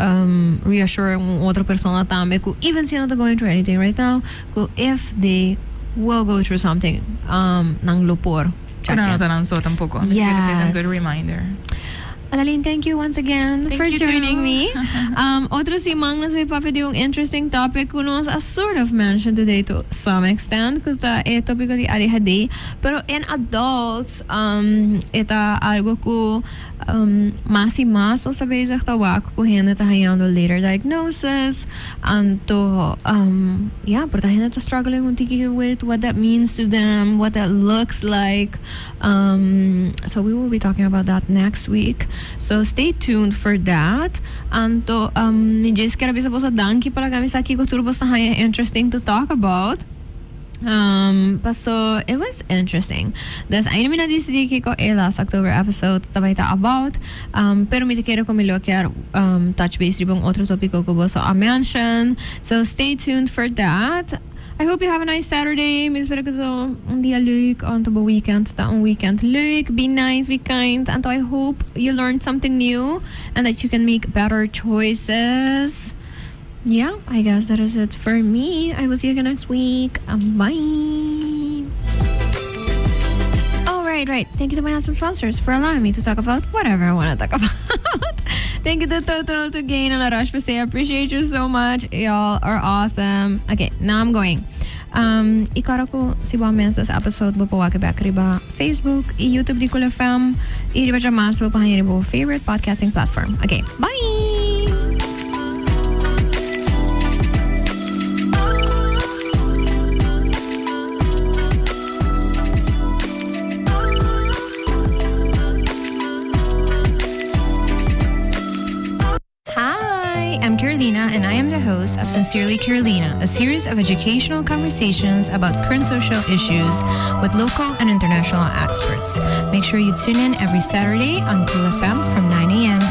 reassure un otro persona tambe ku even si not going through anything right now, ku if they will go through something, nan lo por check Ku nan in. no ta nan so tampoko. Mi ta kere esei ta un good reminder. Adeline, thank you once again Thank for you joining too. me. Otro siman nos ta bay papia di un interesting topic cu nos a sort of mentioned today to some extent, cu ta e topico di ADHD, pero in adults e ta algo cu mas y mas nos ta bezig ta wak cu hende ta hayando later diagnosis, anto yeah, por ta hende ta struggling un tiki with what that means to them, what that looks like. So we will be talking about that next week. So stay tuned for that. Anto mi just kier bisa boso danki pa laga mi sa kico tur boso haya interesting to talk about. Paso it was interesting. Dus ainda mi no decidi kico e last October episode ta bay ta about. Pero mi ta kere cu mi lo kier touch base riba un otro topico cu boso a mention. So stay tuned for that. I hope you have a nice Saturday. Mi ta spera cu so un dia leuk. Anto bo weekend ta un weekend leuk. Be nice, be kind. Anto I hope you learned something new and that you can make better choices. Yeah, I guess that is it for me. I will see you again next week. Bye. Oh, right. Thank you to my awesome sponsors for allowing me to talk about whatever I want to talk about. Thank you to Total, to Gain, and La Roche-Posay. I appreciate you so much. Y'all are awesome. Okay, now I'm going. Y claro cu si bo miss this episode, bo por wak back riba Facebook y YouTube di Cool FM. Y riba mas bo por riba favorite podcasting platform. Okay, bye! Hi, I'm Carolina, and I am the host of Sincerely Carolina, a series of educational conversations about current social issues with local and international experts. Make sure you tune in every Saturday on Cool FM from 9 a.m.